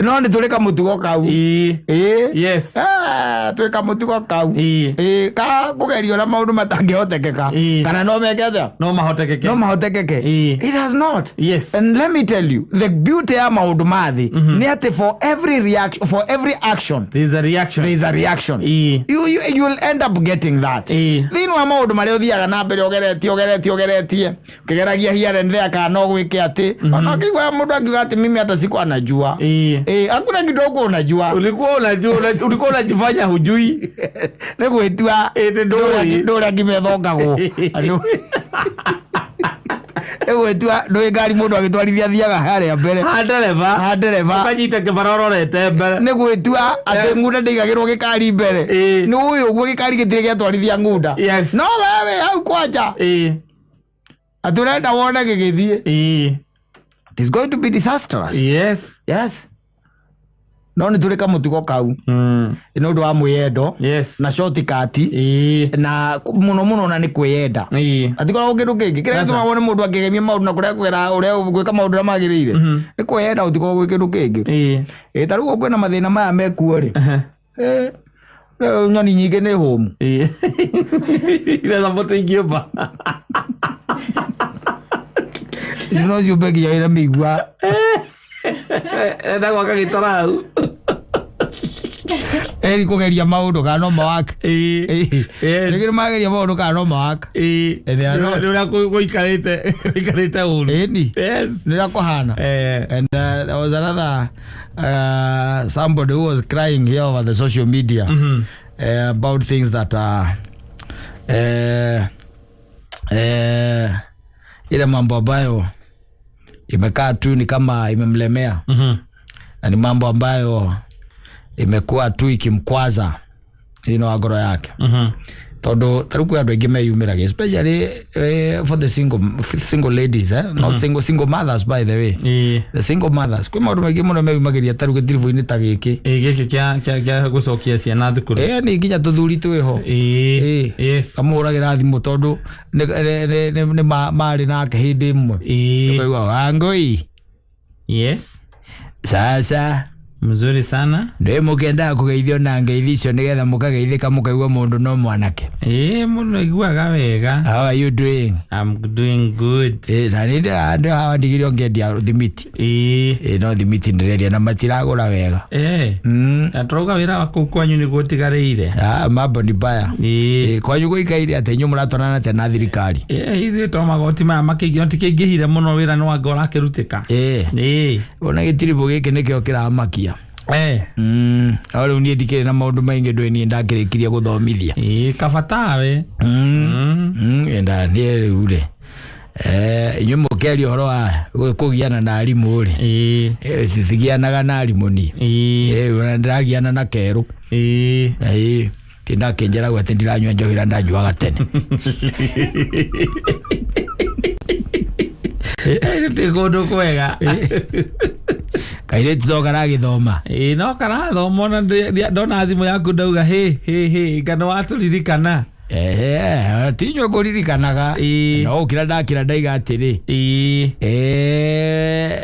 No nĩ tũrĩ kamũtugo kau. Ĩĩ. Ĩĩ. Yes. Ah, twĩ kamũtugo kau. Ĩĩ. Ĩĩ, ka kũgeria ũrĩa maũndũ matangĩhotekeka. Ĩĩ. Kana no meke atĩa? No mahotekeke. No mahotekeke. Ĩĩ. It has not. Yes. And let me tell you, the beauty ya maũndũ ma thĩ nĩ atĩ for every reaction, for every action, There is a reaction. there is a reaction. Ĩĩ. You will end up getting that. Ĩĩ. Thĩinĩ wa maũndũ marĩa ũthiaga na mbere ũgeretie ũgeretie ũgeretie ũkĩgeragia here and there kana no gwĩke atĩ ona ũkĩigua mũndũ akiuga atĩ mimi hata sikuwa najua. Ĩĩ. Ĩĩ, hakuna kitu huko unajua. Ulikuwa unajua ulikuwa unajifanya hujui. Nĩ gwĩtua Ĩĩ, ndũĩ. ndũrĩa ngima ĩthongagwo. Andũ- Nĩ gwĩtua ndũĩ ngari mũndũ agĩtwarithia athiaga harĩa mbere. Ha ndereba. Ha ndereba. Ũkanyita kĩbara ũrorete mbere. Nĩ gwĩtua atĩ ng'unda ndĩigagĩrwo gĩkari mbere. Ĩĩ. Nĩ ũĩ ũguo gĩkari gĩtirĩ gĩatwarithia ng'unda. Yes. No wewe hau kwanja Ĩĩ. atĩ ũrenda wone gĩgĩthiĩ. Ĩĩ. It is going to be disastrous. Yes. Yes. No nĩ tũrĩ kamũtugo kau nĩ ũndũ wa mwĩyendo Yes. na shortcut Ĩĩ. na mũno mũno na nĩ kwĩyenda. Ĩĩ. Atikoragwo kĩndũ kĩngĩ kĩrĩa gĩtũmaga wone mũndũ akĩgemia maũndũ na kũrĩa kũgera ũrĩa gwĩka maũndũ ũrĩa magĩrĩire nĩ kwĩyenda gũtikoragwo gwĩ kĩndũ kĩngĩ. Ĩĩ. Ĩ ta rĩu kwĩna mathĩna maya mekuo rĩ. Ehe. Rĩu nyoni nyingĩ nĩ hũmu. Ĩĩ. Iretha mũtĩ ingĩũmba. No ciũmbe nginya wĩna mĩigua. Enda gwaka gĩtara hau. Eri kũgeria maũndũ kana no mawaka. Ĩĩ. Yes. Rĩngĩ nĩmageria maũndũ kana no mawaka. Ĩĩ. They are not. Nĩ ũrĩa gũikarĩte ũru. Ĩni. Yes. Nĩ ũrĩa kũhana. Eh. And there was another somebody who was crying here over the social media about things that are ile mambo ambayo imekaa tu ni kama imemlemea na ni mambo ambayo imekuwa tu ikimkwaza ino ngoro yake tondu tarĩu kwĩ andũ aingĩ meyumĩragia especially for the single ladies, eh? Not single mothers, by the way. Ĩĩ. The single mothers, kwĩ maũndũ maingĩ mũno meyumagĩria tarĩu gĩtiribũ-inĩ ta gĩkĩ. Ĩĩ, gĩkĩ kĩa gũcokia ciana thukuru. Ĩ nĩ nginya tũthuri twĩho. Ĩĩ. Ĩĩ. Yes. Kamũhũragĩra thimũ tondũ nĩ marĩ nake hĩndĩ ĩmwe. Ĩĩ. Ũkaigua wangũi. Yes. Sasa. Mzuri sana. Nĩ mũkendaga kũgeithio na ngeithi icio nĩgetha mũkageithĩka mũkaigua mũndũ no mwanake. Ĩĩ, mũndũ aiguaga wega. How are you doing? I'm doing good. Ĩ, na nĩ ndĩ hawa ndigire ngĩendia thimiti. Ĩĩ. Ĩ, no thimiti ndĩrendia na matiragũra wega. Eh. Na tũrauga wĩra wa kũu kwanyu nĩguo ũtigarĩire. Ah, mambo ni mbaya. Ĩĩ. Ĩ, kwanyu gũikaire atĩ inyuĩ mũratwarana atĩa na thirikari? Ĩĩ, ithuĩ to magoti maya makĩingĩ no tikĩingĩhire mũno wĩra nĩ wanga ũrakĩrutĩka. Ĩ. Ĩĩ. Ona gĩtiribũ gĩkĩ nĩkĩo kĩramakia. Eh. No rĩu niĩ ndikĩrĩ na maũndũ maingĩ ndũĩ niĩ ndakĩrĩkirie gũthomithia. Ĩĩ, kaba tawe. Enda niĩ rĩu rĩ, inyuĩ mũkĩaria ũhoro wa kũgiana na arimũ rĩ. Ĩĩ. Citigianaga na arimũ niĩ. Ĩĩ. Ĩ, ona ndĩragiana na kerũ. Ĩĩ. Ĩ, ndakĩnjĩragwo atĩ ndiranyua njohi ĩrĩa ndanyuaga tene. Ti kũndũ kwega. Kairĩtu to karagĩthoma. Ĩĩ, no karathoma ona ndona thimũ yaku ndauga hĩ hĩ hĩ nga nĩ watũririkana. Ehe, ti inyuĩ ngũririkanaga. Ĩĩ. No ũkĩra ndakĩra ndaiga atĩrĩ. Ĩĩ.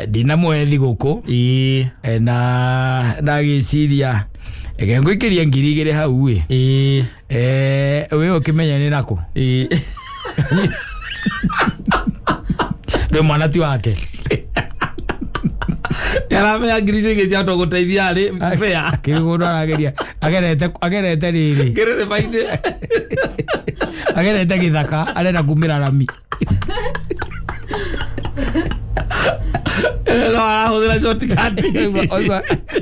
Ndinamũhe thigũkũ. Ĩĩ. Na ndagĩciria reke ngũikĩrie 2,000 hau ĩ. Ĩĩ. Wĩ ũkĩmenya nĩ nakũ? Ĩĩ. Ndĩ mwana ti wake. Nĩaramenya ngiri icio ingĩ ciahota gũteithia harĩ fare. Kĩrĩ kũndũ arageria agerete rĩrĩ. Kĩrĩrĩba-inĩ. Agerete gĩthaka arenda kumĩra rami. No arahũthĩra shortcut.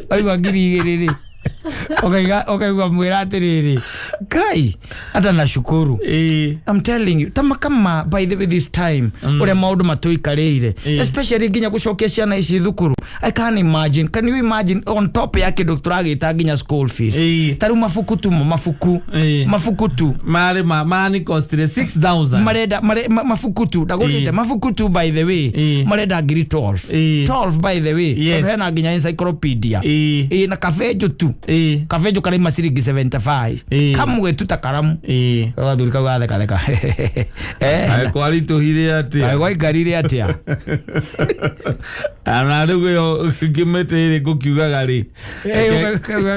Oigua 2,000 rĩ. Ũkaigua mwĩra atĩrĩrĩ. Kai, hata nashukuru. Ĩĩ. I'm telling you, tama kama by the way this time ũrĩa maũndũ matũikarĩire, especially nginya gũcokia ciana ici thukuru. I can't imagine. Can you imagine on top ya kĩndũ tũragĩta nginya school fees? Ĩĩ. Ta rĩu mabuku tu mo mabuku. Ĩĩ. Mabuku tu. Marĩ mani costire 6,000. Marenda mabuku tu ndagũrĩte Ĩĩ. mabuku tu by the way. Ĩĩ. Marenda ngiri 12. Ĩĩ. 12 by the way. Yes. Tondũ hena nginya encyclopedia. Ĩĩ. Ĩĩ, na kabenjũ tu. Ĩĩ. Kabenjũ karaima ciringi 75. Ĩĩ. Kamwe tu ta karamu. Ĩĩ. Gathuri kau gathekatheka. Kaĩ kwaritũhire atĩa? Kaĩ gwaikarire atĩa? Na rĩu ĩyo ngĩmĩte ĩrĩ ngũkiugaga rĩ.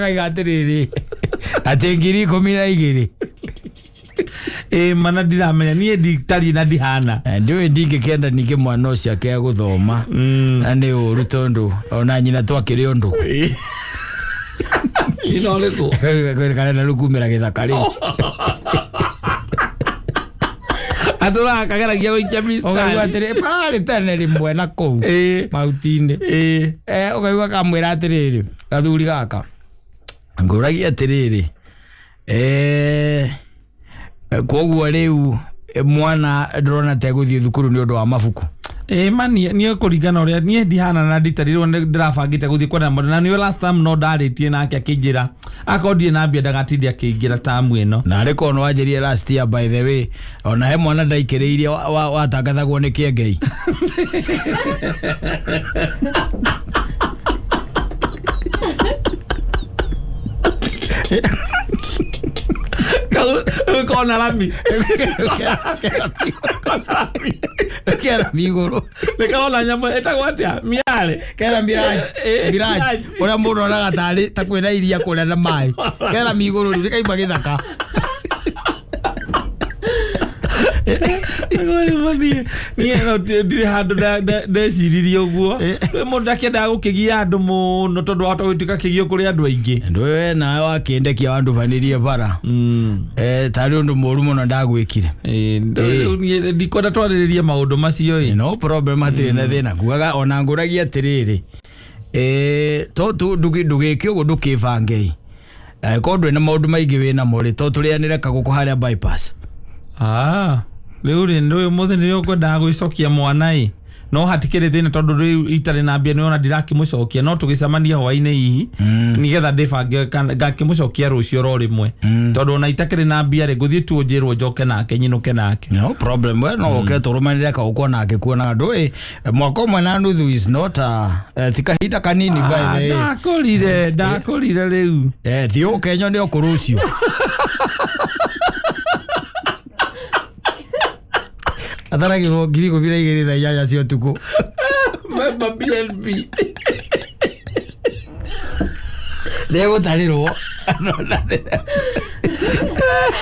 Gaiga atĩrĩrĩ atĩ 12,000. Ĩĩ, mana ndiramenya niĩ nditariĩ na ndihana. Ndiũĩ ndingĩkĩenda ningĩ mwana ũcio akĩaga gũthoma. Na nĩ ũru tondũ ona nyina twakĩrĩ o ndũgũ. Ĩĩ. Nyina ũrĩkũ? Karenda rĩu kumĩra gĩthaka rĩu. Atũraga kageragia gũikia Ũkaigua mistari. atĩrĩ marĩ tene rĩmwe na kũu Ĩĩ. mahuti-inĩ. Ĩĩ. Ũkaigua kamwĩra atĩrĩrĩ gathuri gaka ngũragia atĩrĩrĩ koguo rĩu mwana ndĩrona ta egũthiĩ thukuru nĩ ũndũ wa mabuku. Ĩĩ, ma niĩ kũringana ũrĩa niĩ ndihana na nditarirwo nĩ ndĩrabangĩte gũthiĩ kwenda mũndũ na nĩwe last time no ndarĩtie nake akĩnjĩra akorwo ndirĩ na mbia ndagatinde akĩingĩra tamu ĩno. Na arĩ korwo nĩwanjĩrire last year by the way ona he mwana ndaikĩrĩirie watangathagwo nĩ Kĩengei. Kau kona rami. Kera igũrũ. Nĩ karona nyamũ ĩtagwo atĩa? Miare. Kera miraji. Miraji. Ũrĩa mũndũ onaga tarĩ ta kwĩna iria kũrĩa na maĩ. Kera igũrũ rĩu rĩkaima gĩthaka. Niĩ no ndirĩ handũ ndeciririe ũguo. Rĩu mũndũ ndakĩendaga gũkĩgia andũ mũno tondũ wahota gũtuĩka kĩgio kũrĩ andũ aingĩ. Ndwe nawe wakĩndekia wandubanĩrie bara. Tarĩ ũndũ mũru mũno ndagwĩkire. Rĩu niĩ ndikwenda twarĩrĩrie maũndũ macio ĩ. No problem, hatirĩ na thĩna. Ngugaga ona ngũragia atĩrĩrĩ, to ndũgĩke ũguo, ndũkĩbangei korwo ndwĩ na maũndũ maingĩ wĩ namo rĩ, to tũrĩanĩre kagũkũ harĩa bypass. Ah, rĩu rĩ, rĩu ũmũthĩ nĩrĩo ngwendaga gwĩcokia mwana ĩ, no hatikĩrĩ thĩna tondũ rĩu itarĩ na mbia nĩona ndirakĩmũcokia, no tũgĩcemania hwaĩ-inĩ hihi nĩgetha ndĩbange ngakĩmũcokia rũciũ oro rĩmwe, tondũ ona itakĩrĩ na mbia rĩ, ngũthiĩ tu njĩrwo njoke nake nyinũke nake. No problem, we no ũke tũrũmanĩre kagũkũ nake kuona ndũĩ mwaka ũmwe na nuthu is not a, ti kahinda kanini by the way. Ndakũrire, ndakũrire rĩu. Ti ũke nyone ũkũrũ ũcio atharagĩrwo 12:00 thaa 8 cia ũtukũ. Member BNB. Nĩegũtarĩrwo,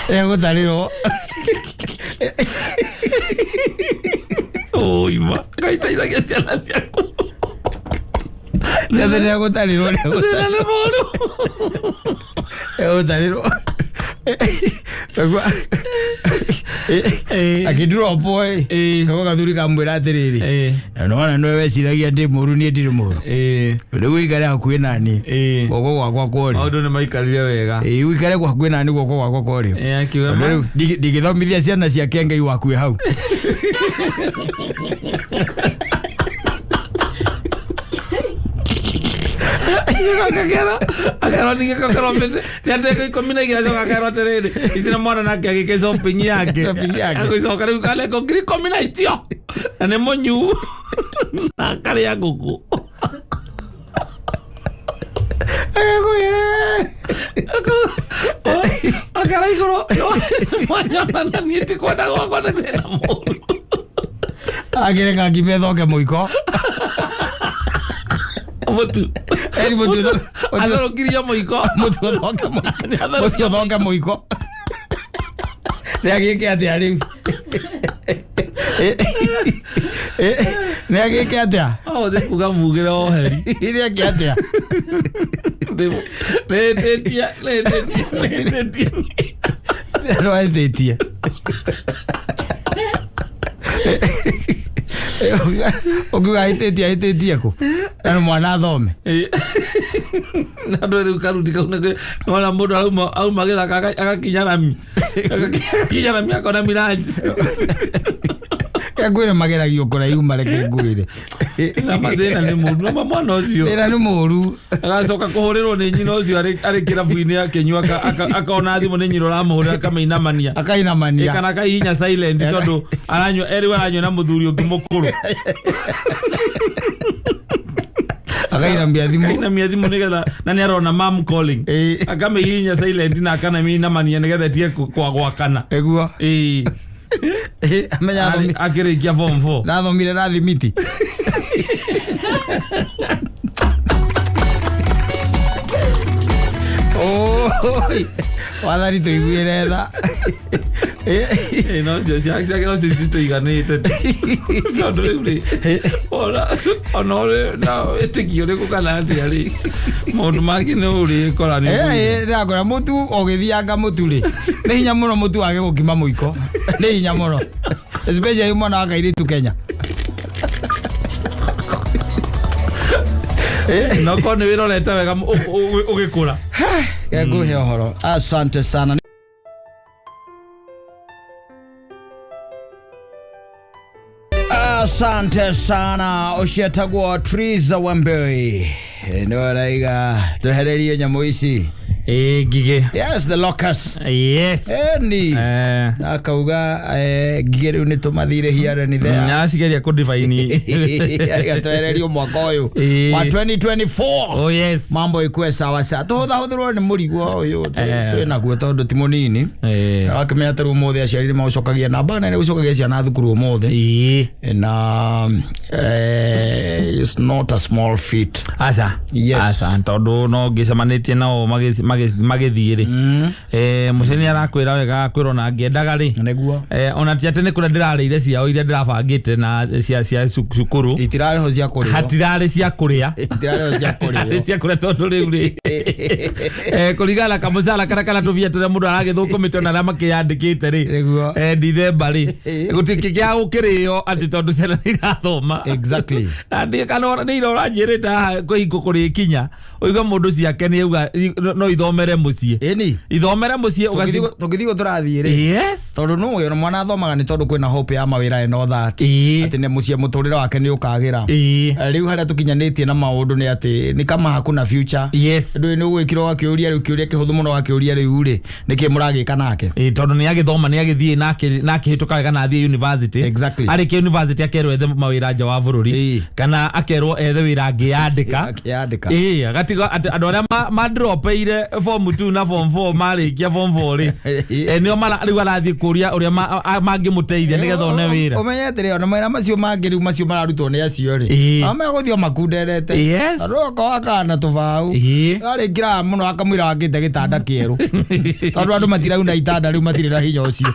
nĩegũtarĩrwo. Ũima Ngai teithagia ciana ciaku. Nĩatĩ nĩegũtarĩrwo. Thĩna nĩ mũũru. Nĩegũtarĩrwo. Akĩndurwo ĩ gako gathuri kamwĩra atĩrĩrĩ, nona nĩwe weciragia ndĩ mũru, niĩ ndirĩ mũru. Rĩu ũikare hakuhĩ nani guoko gwakwa kwa ũrĩo. Maũndũ nĩ maikarire wega. Ĩĩ, ũikare hakuhĩ nani guoko gwakwa kwa ũrĩo. Akiuga Tondũ rĩu ndingĩthomithia ciana ciake Ngai waku wĩ hau. Akakera akerwo ningĩ kakerwo nĩ 12 acoka akerwo atĩrĩrĩ, ici na mwana nake agĩke shopping yake. Shopping yake. Agĩcoka rĩu kaneko 10,000 na itio na nĩ mũnyu na akarĩa ngũkũ. Agakwĩra. Akara igũrũ mwanyona na niĩ tikwenda gwakwa nĩ thĩna mũũru. Akĩreka ngima ĩthoke mũiko. Mũtu. Eri mũtu. Atherũkirie mũiko. Mũtu ũthoke mũiko, mũtu ũthoke mũiko. Nĩ agĩke atĩa rĩu? Nĩ agĩke atĩa? Ũthĩ kuga mugĩre oheri. Nĩ eke atĩa? Nĩtĩtie, nĩtĩtie, nĩtĩtie. Nĩahĩtĩtie. Ũngiuga ahĩtĩtie, ahĩtĩtie kũ na nĩ mwana athome? Na andũ rĩu karuti kau nĩwona mũndũ auma gĩthaka agakinya rami, agakinya rami akona miranji. Ngwĩre mageragio kũraihu, mareke ngwĩre. Na mathĩna nĩ mũru noma mwana ũcio. Thĩna nĩ mũru. Agacoka kũhũrĩrwo nĩ nyina ũcio arĩ kĩrabu-inĩ akĩnyua, akona thimũ nĩ nyina ũramũhũrĩra, akamĩinamania. Akainamania. Kana akaihinya silent tondũ aranyua erĩwe aranyua na mũthuri ũngĩ mũkũrũ. Akainamia thimũ. Akainamia thimũ nĩgetha na nĩ arona mom calling. Akamĩhihinya silent na akanamĩinamania nĩgetha ĩtige kwagwakana. Nĩguo. Amenya Akĩrĩkia form 4. Ndathomire na thimiti. Oi, wathani tũiguĩre tha. No cio ciake no cio citũiganĩte tondũ rĩu rĩ, ona ũrĩ na wĩtĩkio ũrĩkũ kana atĩa rĩ, maũndũ mangĩ nĩ ũrĩkora nĩ Ndakora mũtu ũgĩthianga mũtu rĩ, nĩ hinya mũno mũtu wage gũkima mũiko, nĩ hinya mũno, especially mwana wa kairĩtu Kenya. No korwo nĩ wĩrorete wega ũgĩkũra. Ngũhe ũhoro, asante sana. Asante sana, ũcietagwo Triza Wambui nĩ araiga twehererie nyamũ ici. Ĩ ngigĩ. Yes, the locusts. Yes. Eni. Akauga ngigĩ rĩu nĩ tũmathire here ni there. Acigeria kũdivine. Twehererio mwaka ũyũ wa 2024. Oh yes. Mambo ikuwe sawa sawa, tũhũthahũthĩrwo nĩ mũrigo ũyũ twĩ naguo tondũ ti mũnini. Wakĩmenya tarĩu ũmũthĩ aciari nĩ magũcokagia namba nene gũcokagia ciana thukuru ũmũthĩ na it's not a small feat. Aca. Yes. Aca tondũ no ngĩcemanĩtie nao. Magĩthiĩ rĩ, mũciĩ nĩ arakwĩra wega, agakwĩra ona angĩendaga rĩ, Nĩguo. Ona ti atĩ nĩ kũrĩa ndĩrarĩire ciao iria ndĩrabangĩte na cia cukuru. Itirarĩ ho cia kũrĩo. Hatirarĩ cia kũrĩa. Itirarĩ ho cia Hatirarĩ kũrĩo. cia kũrĩa, tondũ rĩu rĩ, kũringana na kamũcara karĩa kana tũbia tũrĩa mũndũ aragĩthũkũmĩte ona arĩa makĩyandĩkĩte rĩ, Nĩguo. Dithemba rĩ, gũtikĩ gĩa gũkĩrĩo atĩ tondũ ciana nĩ irathoma. Na kana nĩ ira ũranjĩrĩte haha kũhingo kũrĩkinya ũigue mũndũ ciake nĩ auga no ithomere mũciĩ. Ĩni. Ithomere mũciĩ ũgacigo. Tũngĩthiĩ ũguo tũrathiĩ rĩ, tondũ nũ ona mwana athomaga nĩ tondũ kwĩna hope ya mawĩra and all that, atĩ nĩ mũciĩ mũtũrĩre wake nĩ ũkagĩra. Rĩu harĩa tũkinyanĩtie na maũndũ nĩ atĩ nĩ kama hakuna future. Ndũĩ nĩ ũgwĩkirwo ũgakĩũria rĩu kĩũria kĩhũthũ mũno, wakĩũria rĩu rĩ, nĩkĩ mũragĩka nake? Ĩĩ, tondũ nĩ agĩthoma, nĩ agĩthiĩ na akĩhĩtũka wega na athiĩ university. Arĩkia university akerwo ethe mawĩra nja wa bũrũri, kana akerwo ethe wĩra angĩyandĩka. Akĩyandĩka. Ĩĩ, agatiga atĩ andũ arĩa madropeire form 2 na form 4, marĩkia form 4 rĩ, nĩo rĩu arathiĩ kũria ũrĩa mangĩmũteithia nĩgetha one wĩra. Ũmenye atĩrĩ, ona mawĩra macio mangĩ rĩu macio mararutwo nĩ acio rĩ, megũthiĩ o makunderete. Tondũ okorwo akana tũbaũ, arĩkĩraga mũno akamwĩra wakĩte gĩtanda kĩerũ, tondũ andũ matirauna itanda rĩu, matirĩ na hinya ũcio.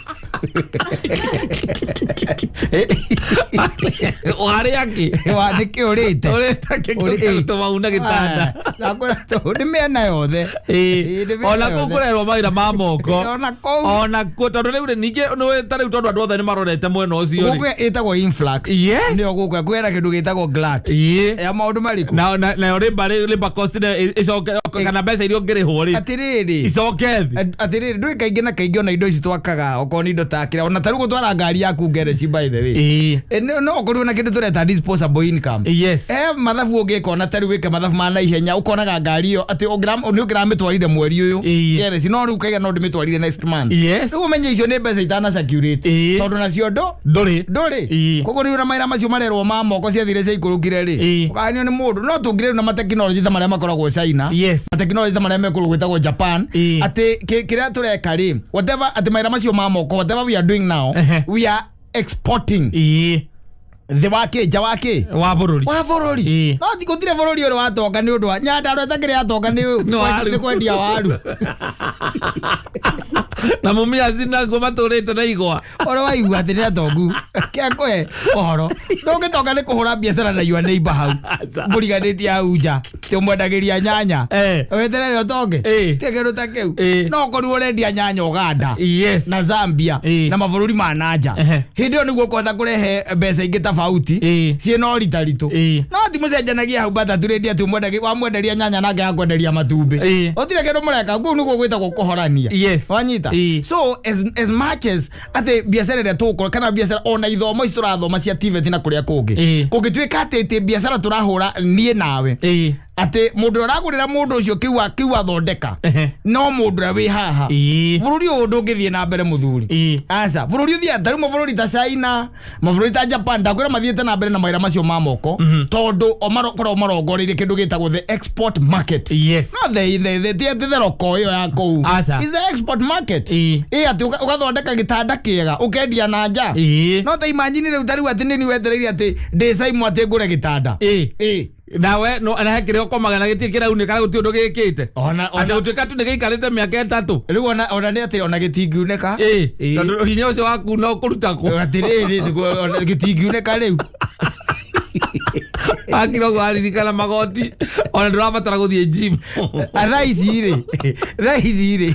Warĩ akĩ? Nĩkĩ ũrĩte? Ũrĩte kĩ tũmauna gĩtanda? Nakwĩra nĩ mĩena yothe. Ĩĩ, nĩ mĩena Ona kũu yothe. kũrerwo mawĩra ma moko. Ona kũu. Ona kuo, tondũ rĩu rĩ, ningĩ nĩ ta rĩu tondũ andũ othe nĩ marorete mwena ũcio rĩ. Gũkũ ĩtagwo influx. Nĩyo gũkũ kwĩna kĩndũ gĩtagwo glut ya maũndũ marĩkũ. Nayo labor cost ĩcoke, kana mbeca iria ũngĩrĩhwo rĩ, Atĩrĩrĩ, icoke thĩ. Atĩrĩrĩ, ndũĩ kaingĩ na kaingĩ ona indo ici twakaga, okorwo nĩ indo ta kĩrĩa, ona ta rĩu gũtwara ngari yaku ngereci, by the way, no ũkorirwo na kĩndũ tũreta disposable income. Mathabu ũngĩka ona ta rĩu wĩke mathabu ma naihenya, ũkonaga ngari ĩyo atĩ nĩ ũngĩramĩtwarire mweri ũyũ ngereci, no rĩu ũkaiga no ndĩmĩtwarire next month. Rĩu ũmenye icio nĩ mbeca itana circulate, tondũ nacio ndũ Ndũrĩ. Ndũrĩ. Koguo rĩu na mawĩra macio marerwo ma moko ciathire ciaikũrũkire rĩ, ũkaganio nĩ mũndũ no tũngire rĩu na matekinoronjĩ ta marĩa makoragwo China, matekinoronjĩ ta marĩa mekũrũ gwĩtagwo Japan, atĩ kĩrĩa tũreka rĩ, whatever, atĩ mawĩra macio ma moko, whatever we are doing now, we are exporting thĩ wa kĩ, nja wa kĩ? Wa bũrũri. Wa bũrũri. No ti gũtirĩ bũrũri ũrĩ watonga nĩ ũndũ wa Nyandarua ĩtakĩrĩ yatonga nĩ Nĩ waru. nĩ kwendia waru. Na mumiaci naguo matũrĩte na igwa. Ũrĩa waigua atĩ nĩ atongu kĩakũhe ũhoro, ndũngĩtonga nĩ kũhũra biacara na your neighbor hau mũriganĩtie hau nja tĩ ũmwendagĩria nyanya, weterere ũtonge. Ti kĩndũ ta kĩu. No ũkorirwo ũrendia nyanya Uganda na Zambia na mabũrũri ma nanja, hĩndĩ ĩyo nĩguo ũkũhota kũrehe mbeca ingĩ tofauti ciĩna ũritaritũ. No ti mũcenjanagia hau batatu rĩndĩ atĩ wamwenderia nyanya nake akwenderia matumbĩ, gũtirĩ kĩndũ mũreka kũu, nĩguo gwĩtagwo kũhorania. Wanyita? So as much as atĩ biacara ĩrĩa tũgũkorwo kana biacara ona ithomo ici tũrathoma cia TVET na kũrĩa kũngĩ, kũngĩtuĩka atĩ biacara tũrahũra niĩ nawe, atĩ mũndũ ũrĩa ũragũrĩra mũndũ ũcio kĩu athondeka, no mũndũ ũrĩa wĩ haha, bũrũri ũyũ ndũngĩthiĩ na mbere, mũthuri. Aca, bũrũri ũthiaga ta rĩu mabũrũri ta China, mabũrũri ta Japan, ndakwĩra mathiĩte na mbere na mawĩra macio ma moko tondũ o makoragwo marongoreirie kĩndũ gĩtagwo the export market. No the ti atĩ theroko ĩyo ya kũu. Aca. Is the export market. Ĩ atĩ ũgathondeka gĩtanda kĩega ũkendia na nja. No ta imagine rĩu ta rĩu atĩ nĩ wetereire atĩ ndĩ Caimũ atĩ ngũre gĩtanda. Ĩĩ. Nawe no na he kĩrĩa ũkomaga na gĩtirĩ kĩraunĩka, gũtirĩ ũndũ gĩkĩte, Ona atĩ gũtuĩka tu nĩ gĩikarĩte mĩaka 3. Rĩu ona nĩ atĩ ona gĩtingiunĩka. Tondũ hinya ũcio waku no kũruta kũ? Atĩrĩrĩ, ona gĩtingiunĩka rĩu. Akira ũguo aririkana magoti ona ndũrabatara gũthiĩ gym. Thaa ici rĩ,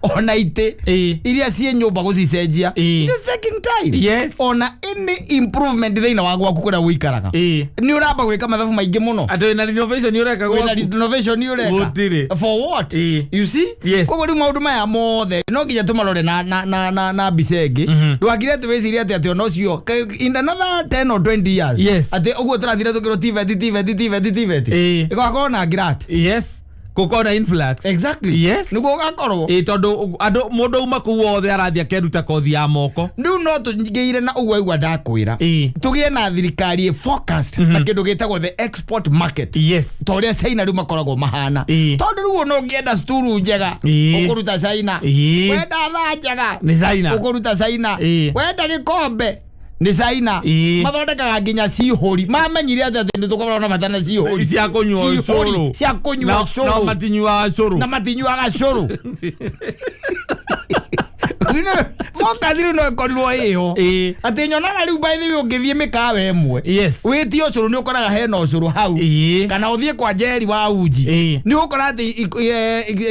ona itĩ iria ciĩ nyũmba gũcicenjia, it is taking time. Ona any improvement thĩinĩ wa gwaku kũrĩa ũikaraga, nĩ ũramba gwĩka mathabu maingĩ mũno. Atĩ wĩna renovation ũreka Wĩna gwaku? renovation ũreka. Gũtirĩ. For what? You see? Koguo rĩu maũndũ maya mothe no nginya tũmarore na mbica ĩngĩ. Ndwakire atĩ wĩcirie atĩ ona ũcio in another 10 or 20 years, atĩ ũguo tũrathire tũkĩrwo TVET, TVET, TVET, TVET, ĩgakorwo na grat. Yes, gũkorwo na influx. Nĩguo ũgakorwo. Ĩĩ, tondũ andũ mũndũ uma kũu wothe arathiĩ akeruta kothi ya moko. Rĩu no tũngĩire na ũguo aigua ndakwĩra, tũgĩe na thirikari ĩ focused na kĩndũ gĩtagwo the export market, ta ũrĩa China rĩu makoragwo mahana, tondũ rĩu ona ũngĩenda sturu njega, ũkũruta China. Wenda thaa njega, Nĩ China. ũkũruta China. Wenda gĩkombe, Nĩ China. Ĩĩ. Mathondekaga nginya cihũri. Mamenyire atĩ atĩ nĩ tũkoragwo na bata na cihũri. Cia kũnyua Cihũri, ũcũrũ. cia kũnyua Na- ũcũrũ. na matinyuaga cũrũ. Na matinyuaga cũrũ. Focus rĩu no ĩkorirwo ĩyo. Ĩĩ. Atĩ nyonaga rĩu by the way ũngĩthiĩ mĩkawa ĩmwe Yes. wĩtie ũcũrũ nĩ ũkoraga hena ũcũrũ hau. Ĩĩ. Kana ũthiĩ kwa Njeri wa uji. Ĩĩ. Nĩ ũgũkora atĩ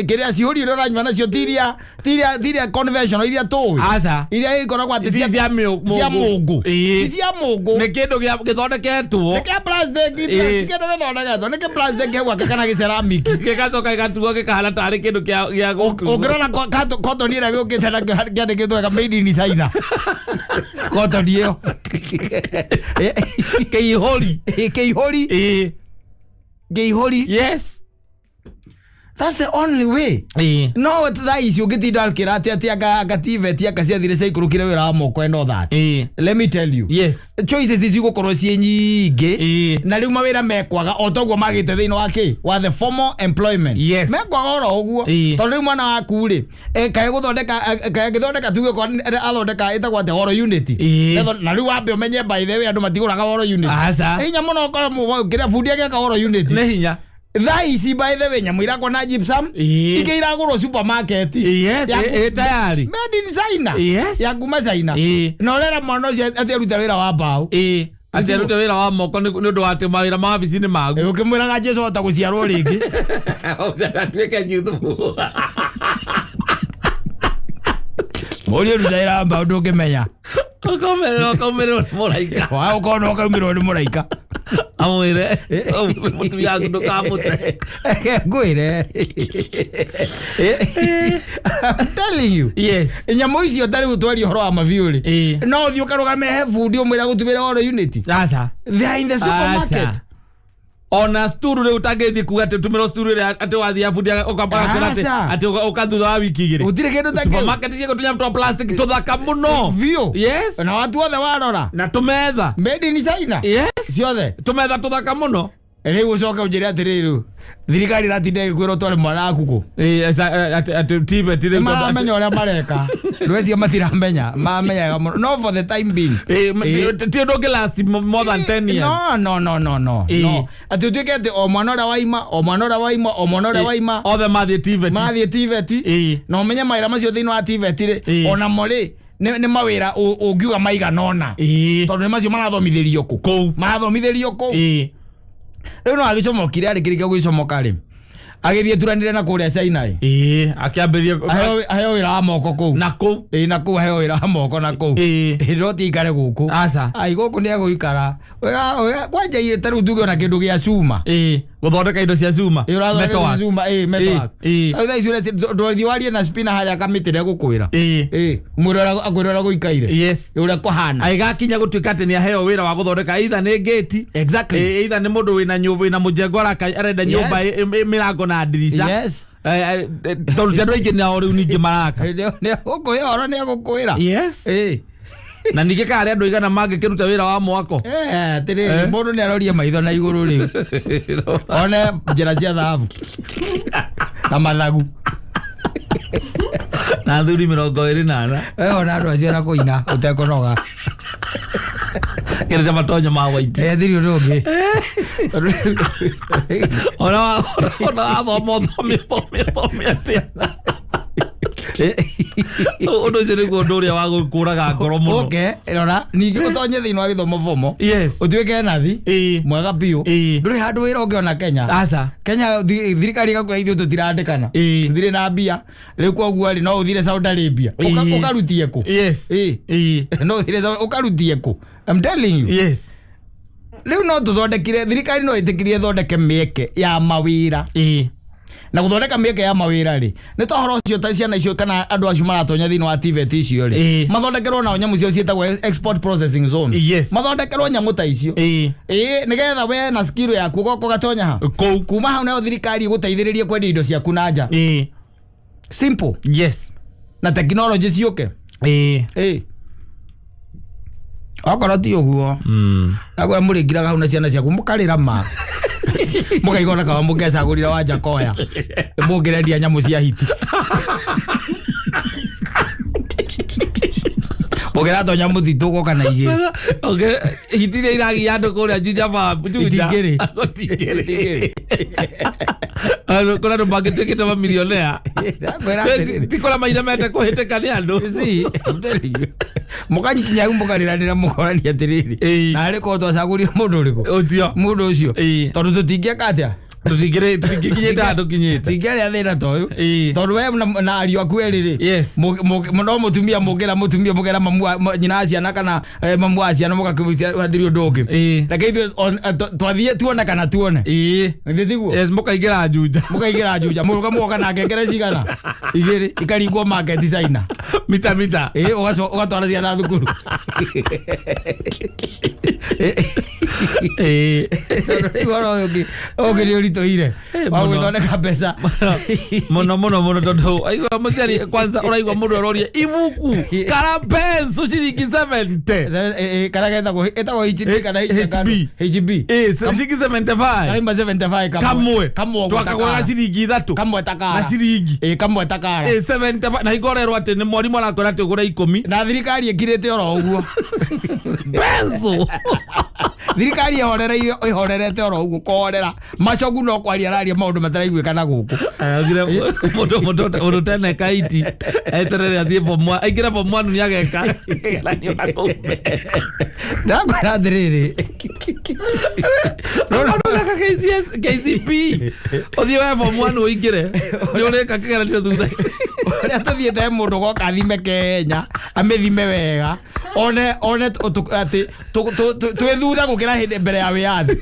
kĩrĩa cihũri iria ũranyua nacio ti iria ti iria ti iria conventional iria tũĩ. Aca. Iria ikoragwo atĩ Ici cia cia mũngũ. mũngũ. Ĩĩ. Ti cia mũngũ. Nĩ kĩndũ gĩthondeketwo. Nĩ kĩa plastic, Ĩĩ. ti kĩndũ gĩthondeketwo, nĩ kĩ plastic hau kana gĩ ceramic. Gĩgacoka gĩgatuo gĩkahana tarĩ kĩndũ gĩa gũtuo. Ũngĩrora cotton ĩrĩa gĩũkĩte nakĩo kĩandĩkĩtwo wega made in China. Cotton ĩyo. Kĩihũri. Kĩihũri. Ĩĩ. Kĩihũri. Yes. That's the only way. Ĩĩ. No thaa ici ũngĩtinda ũkĩra atĩ atĩ anga TVET anga ciathire ciaikũrũkire wĩra wa moko and all that. Ĩĩ. Let me tell you. Yes. Choices ici igũkorwo ciĩ nyingĩ. Ĩĩ. Na rĩu mawĩra mekwaga o toguo magĩte thĩinĩ wa kĩ wa the formal employment. Yes. Mekwaga oro ũguo. Ĩĩ. Tondũ rĩu mwana waku rĩ, kaĩ gũthondeka kaĩ agĩthondeka tuge okorwo athondeka ĩtagwo atĩa oro unit. Ĩĩ. Na rĩu wambe ũmenye by the way andũ matigũraga oro unit. Aca. Nĩ hinya mũno ũkore kĩrĩa bundi agĩaka oro unit. Nĩ hinya. Thaa ici by the way nyamũ irakwo na gypsum Ĩĩ. ingĩ iragũrwo supermarket. Yes. Ya Ĩ tayari. Made in China. Yes. Ya kuma China. Ĩĩ. Na ũrera mwana ũcio atĩ arute wĩra wa mbaũ. Ĩĩ. Atĩ arute wĩra wa moko nĩ ũndũ wa atĩ mawĩra ma wabici nĩ magu. Ũkĩmwĩraga Jesu ahota gũciarwo rĩngĩ. Atuĩke nyuthu. Mũriũ ruta wĩra wa mbaũ ndũngĩmenya. Ũkaumĩrĩrwo nĩ mũraika. Wa ũkorwo no ũkaumĩrwo nĩ mũraika. Amwĩre mũtumia waku ndũkamũte. Ngwĩre. I'm telling you. Yes. Nyamũ icio ta rĩu twaria ũhoro wa mabiũ rĩ. Ĩĩ. No ũthiĩ ũkarũgame he bundi ũmwĩre agũtumĩre oro unit. Aca. They are in the supermarket. Aca. Ona sturu rĩu ũtangĩthiĩ kuga atĩ tũmĩrwo sturu ĩrĩa atĩ wathiĩ bundi ũkamwĩra atĩ Aca. atĩ ũka thutha wa wiki igĩrĩ. Gũtirĩ kĩndũ ta kĩu. Supermarket ciĩko tũnyamũ twa plastic tũthaka mũno. Biũ. Yes. Na watu othe warora. Na tũmetha. Made in China. Yes. Ciothe. Tũmetha tũthaka mũno. Rĩu ũcoke ũnjĩre atĩrĩrĩ thirikari ĩratinda ĩgĩkwĩra ũtware mwana waku kũ. Ĩĩ, aca, atĩ TVET rĩu tondũ atĩ- Maramenya ũrĩa mareka. Rwĩcio matiramenya. Mamenyaga mũno. No for the time being. Ĩĩ, ti ũndũ ũngĩ last more than 10 years. No, no, no, no, no. Ĩĩ. No. Atĩ ũtuĩke atĩ o mwana ũrĩa waima, o mwana ũrĩa waima, o mwana ũrĩa waima Othe mathiĩ TVET. marathiĩ TVET. Ĩĩ. Na ũmenye mawĩra macio thĩinĩ wa TVET rĩ, Ĩĩ. onamo rĩ nĩ mawĩra ũngiuga maigana ũna. Ĩĩ. Tondũ nĩ macio marathomithĩrio kũ. Kũu. Marathomithĩrio kũu. Ĩĩ. Rĩu no agĩcomokire arĩkĩrĩkia gwĩcomoka rĩ, agĩthiĩ turanire na kũrĩa China ĩ. Ĩĩ, akĩambĩrĩria Aheo wĩra wa moko kũu. na kũu. Ĩĩ, na kũu aheo wĩra wa moko na kũu. Ĩĩ. Ĩĩ, no ti aikare gũkũ. Aca. Ai gũkũ nĩ egũikara. Wega kwanja ta rĩu tuge ona kĩndũ gĩa cuma. Ĩĩ, gũthondeka indo cia cuma. Ĩĩ, ũrathondeka Metal works. cuma, ĩĩ, metal Ĩĩ, work. ĩĩ. Rĩu thaa ici ndũthiĩ warie na spina harĩa kamĩtĩ nĩegũkwĩra. Ĩĩ. Ĩĩ, mwĩre ũrĩa akwĩre ũrĩa gũikaire. Yes. Ũrĩa kũhana. Agĩgakinya gũtuĩka atĩ nĩ aheo wĩra wa gũthondeka either nĩ ngĩti. Exactly. Ĩĩ, either nĩ mũndũ wĩna nyũmba wĩna mũjengo araka arenda nyũmba mĩrango na ndirica. Yes. Tondũ ti andũ aingĩ nao rĩu ningĩ maraka. Ũkũhe ũhoro nĩegũkwĩra. Yes. Ĩĩ. Na ningĩ kana harĩ andũ aigana mangĩkĩruta wĩra wa mwako. Atĩrĩrĩ mũndũ nĩ arorie maitho na igũrũ rĩu one njĩra cia thahabu na mathagu. Na athuri 24. We ona andũ acio na kũina ũtekũnoga. Kĩrĩte matonyo ma white. Thiri ũndũ ũngĩ. Ona wathoma ũthome ũthome ũthome atĩa. Ũndũ ũcio nĩguo ũndũ ũrĩa wa gũkũraga ngoro mũno. Ũke rora ningĩ ũtonye thĩinĩ wa gĩthomo bomo. Yes. Ũtuĩke nathi. Ĩĩ. Mwega biũ. Ĩĩ. Ndũrĩ handũ wĩra ũngĩona Kenya. Aca. Kenya thirikari ĩgakwĩra ithuĩ tũtirandĩkana. Ĩĩ. Tũtirĩ na mbia. Rĩu koguo rĩ no ũthire Saudi Arabia. Ĩĩ. Ũkarutie kũ? Yes. Ĩĩ. Ĩĩ. No ũthire Saudi ũkarutie kũ? I'm telling you. Yes. Rĩu no tũthondekire thirikari no ĩtĩkĩrie ĩthondeke mĩeke ya mawĩra. Ĩĩ. Na gũthondeka mĩeke ya mawĩra rĩ nĩ ta ũhoro ũcio ta ciana icio kana andũ acio maratonya thĩinĩ wa TVET icio rĩ Ĩĩ. mathondekerwo nao nyamũ ciao ciĩtagwo export processing zones. Yes. Mathondekerwo nyamũ ta icio. Ĩĩ. Ĩĩ, nĩgetha we na skill yaku ũgoka ũgatonya ha Kũu. kuma hau nayo thirikari ĩgũteithĩrĩrie kwendia indo ciaku na nja. Ĩĩ. Simple. Yes. Na tekinoronjĩ ciũke. Ĩĩ. Ĩĩ. Okorwo ti ũguo naguo mũrĩngiraga hau na ciana ciaku mũkarĩra ma mũkaigua ona kaba mũkecagũrĩra wa Njakoya mũngĩrendia nyamũ cia hiti. Ũngĩratonya mũtitũ ũgoka na igĩrĩ. Okay, hiti iria iragia andũ kũrĩa Juja Juja. Itingĩrĩ. Gũtingĩrĩ. Andũ- kũrĩ andũ mangĩtuĩkĩte mamilionea. Ndakwĩra atĩrĩrĩ. Ti kũrĩa mairemete kũhĩtĩka nĩ andũ. You see, I'm telling you. Mũkanyikinya hau mũkarĩranĩra mũkorania atĩrĩrĩ. Ĩĩ. Na arĩ korwo twacagũrire mũndũ ũrĩkũ? Ũcio. Mũndũ ũcio. Ĩĩ. Tondũ tũtingĩka atĩa? Tũtingĩrĩ- tũtingĩkinyĩte handũ kinyĩte. Tũtingĩarĩa thĩna ta ũyũ. Ĩĩ. Tondũ we na ariũ aku erĩ rĩ. Yes. No mũtumia mũngĩra mũtumia mũkera mamu nyina wa ciana kana mamu wa ciana mũgakĩathiri ũndũ ũngĩ. Ĩĩ. Reke ithuĩ twathiĩ tuone kana tuone. Ĩĩ. Githĩ tiguo? Yes, mũkaingĩra Juja. Mũkaingĩra Juja mũrũga mũgoka na ngengere cigana igĩrĩ ikaringwo market China. Mita mita. Ĩĩ ũgatwara ciana thukuru. Ĩĩ. Tondũ rĩu ũhoro ũyũ ũngĩ nĩ ũritũhire wa Mũno. gwĩthondeka mbeca. Mũno mũno mũno tondũ aigua mũciari kwanza ũraigua mũndũ aroria ibuku kana pencil ciringi 70. Kana getagwo ĩtagwo HB kana HB. HB. Ĩĩ, ciringi 75. Karaima 75 Kamwe. kamwe ũguo Twakagũraga takara. ciringi ithatũ. Kamwe takara. Na ciringi. Ĩĩ kamwe takara. Ĩĩ, 75 na hingo ũrerwo atĩ nĩ mwarimũ arakwĩra atĩ ũgũre ikũmi. Na thirikari ĩkirĩte oro ũguo. Pencil. Thirikari ĩhorereire ĩhorerete oro ũguo kũhorera macogu no kwaria araria maũndũ mataraiguĩka na gũkũ. Araugire mũndũ mũndũ mũndũ ũteneka iti eterere athiĩ form one aingĩre form one nĩageka kĩgeranio na kũu mbere. Ndakwĩra atĩrĩrĩ. Mũndũ ũreka KCS KCP ũthiĩ we form one ũingĩre nĩ ũrĩka kĩgeranio thutha. Ũrĩa tũthiĩte he mũndũ goka athime Kenya amĩthime wega one atĩ twĩ thutha gũkĩra hĩndĩ mbere ya wĩyathi.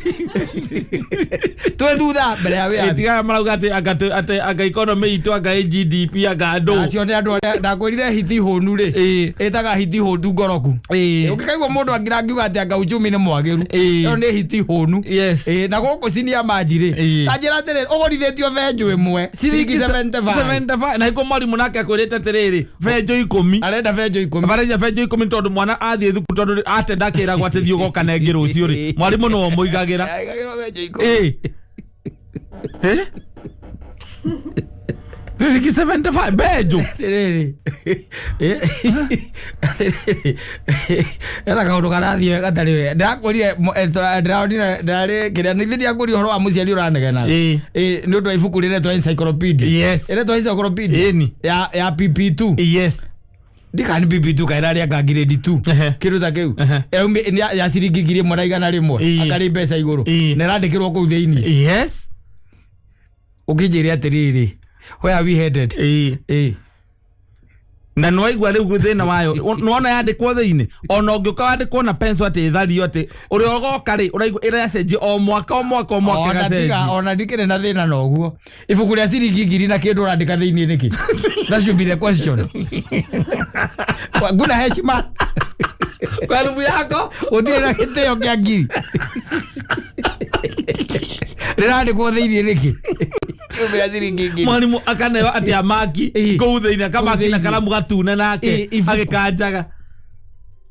Twĩ thutha mbere ya wĩyathi. Tigaga marauga atĩ anga atĩ anga economy itũ anga ĩ GDP anga andũ. Acio nĩ andũ arĩa ndakwĩrire hiti hũnu rĩ. Ĩĩ. Ĩtaga hiti hũnu ngoroku. Ĩĩ. Ũngĩkaigua mũndũ angiuga atĩ anga uchumi nĩ mwagĩru. Ĩĩ. Ĩyo nĩ hiti hũnu. Yes. Ĩĩ, na gũkũ cinia manji rĩ. Ĩĩ. Ta njĩra atĩrĩrĩ ũgũrithĩtio benjũ ĩmwe ciringi 75. 75 na hingo mwarimũ nake akwĩrĩte atĩrĩrĩ benjũ ikũmi. Arenda benjũ ikũmi. Barenya benjũ ikũmi tondũ mwana athiĩ thukuru tondũ atenda akĩragwo atĩ thiĩ ũgoka na ĩngĩ rũciũ rĩ mwarimũ nĩwe ũmũigagĩra. Aigagĩrwo benjũ ikũmi. Ĩĩ. Ĩ? Ciringi 75 benjũ. Atĩrĩrĩ. Atĩrĩrĩ. Hena kaũndũ karathiĩ gatarĩ wega. Ndĩrakwĩrire ndĩronire ndĩrarĩ kĩrĩa nĩ ndirakũria ũhoro wa mũciari ũranegenaga. Ĩĩ. Ĩĩ nĩ ũndũ wa ibuku rĩretwo encyclopedia. Yes. Ĩretwo encyclopedia. Ĩni. Ya PP2. Yes. Ndikani PP2 kana ĩrarĩ anga grade 2. Ehe. Kĩndũ ta kĩu. Ehe. Ĩraumĩ ya ciringi 1100. Ĩĩ. Akarĩ mbeca igũrũ. Ĩĩ. Na ĩrandĩkĩrwo kũu thĩinĩ. Yes. Ũkĩnjĩre atĩrĩrĩ. Where are we headed? Ĩĩ. Ĩĩ. Na nĩwaigua rĩu thĩna wayo nĩwona yandĩkwo thĩinĩ ona ũngĩũka wandĩkwo na pencil atĩ ĩthario atĩ ũrĩa ũgoka rĩ ũraigua ĩracenjia o mwaka o mwaka o mwaka Ona tiga ĩgacenjia. ona ndikĩrĩ na thĩna na ũguo ibuku rĩa ciringi ngiri na kĩndũ ũrandĩka thĩinĩ nĩkĩ? That should be the question. Nguna heshima. Kwa rubu yako Gũtirĩ na gĩtĩo kĩa ngiri rĩrandĩkwo thĩinĩ nĩkĩ? Ibuku rĩa ciringi ngiri. Mwarimũ akaneo atĩ amaki Ĩĩ. kũu thĩinĩ akamaki na Kũu thĩinĩ. karamu gatune nake Ĩĩ, ibuku. agĩkanjaga.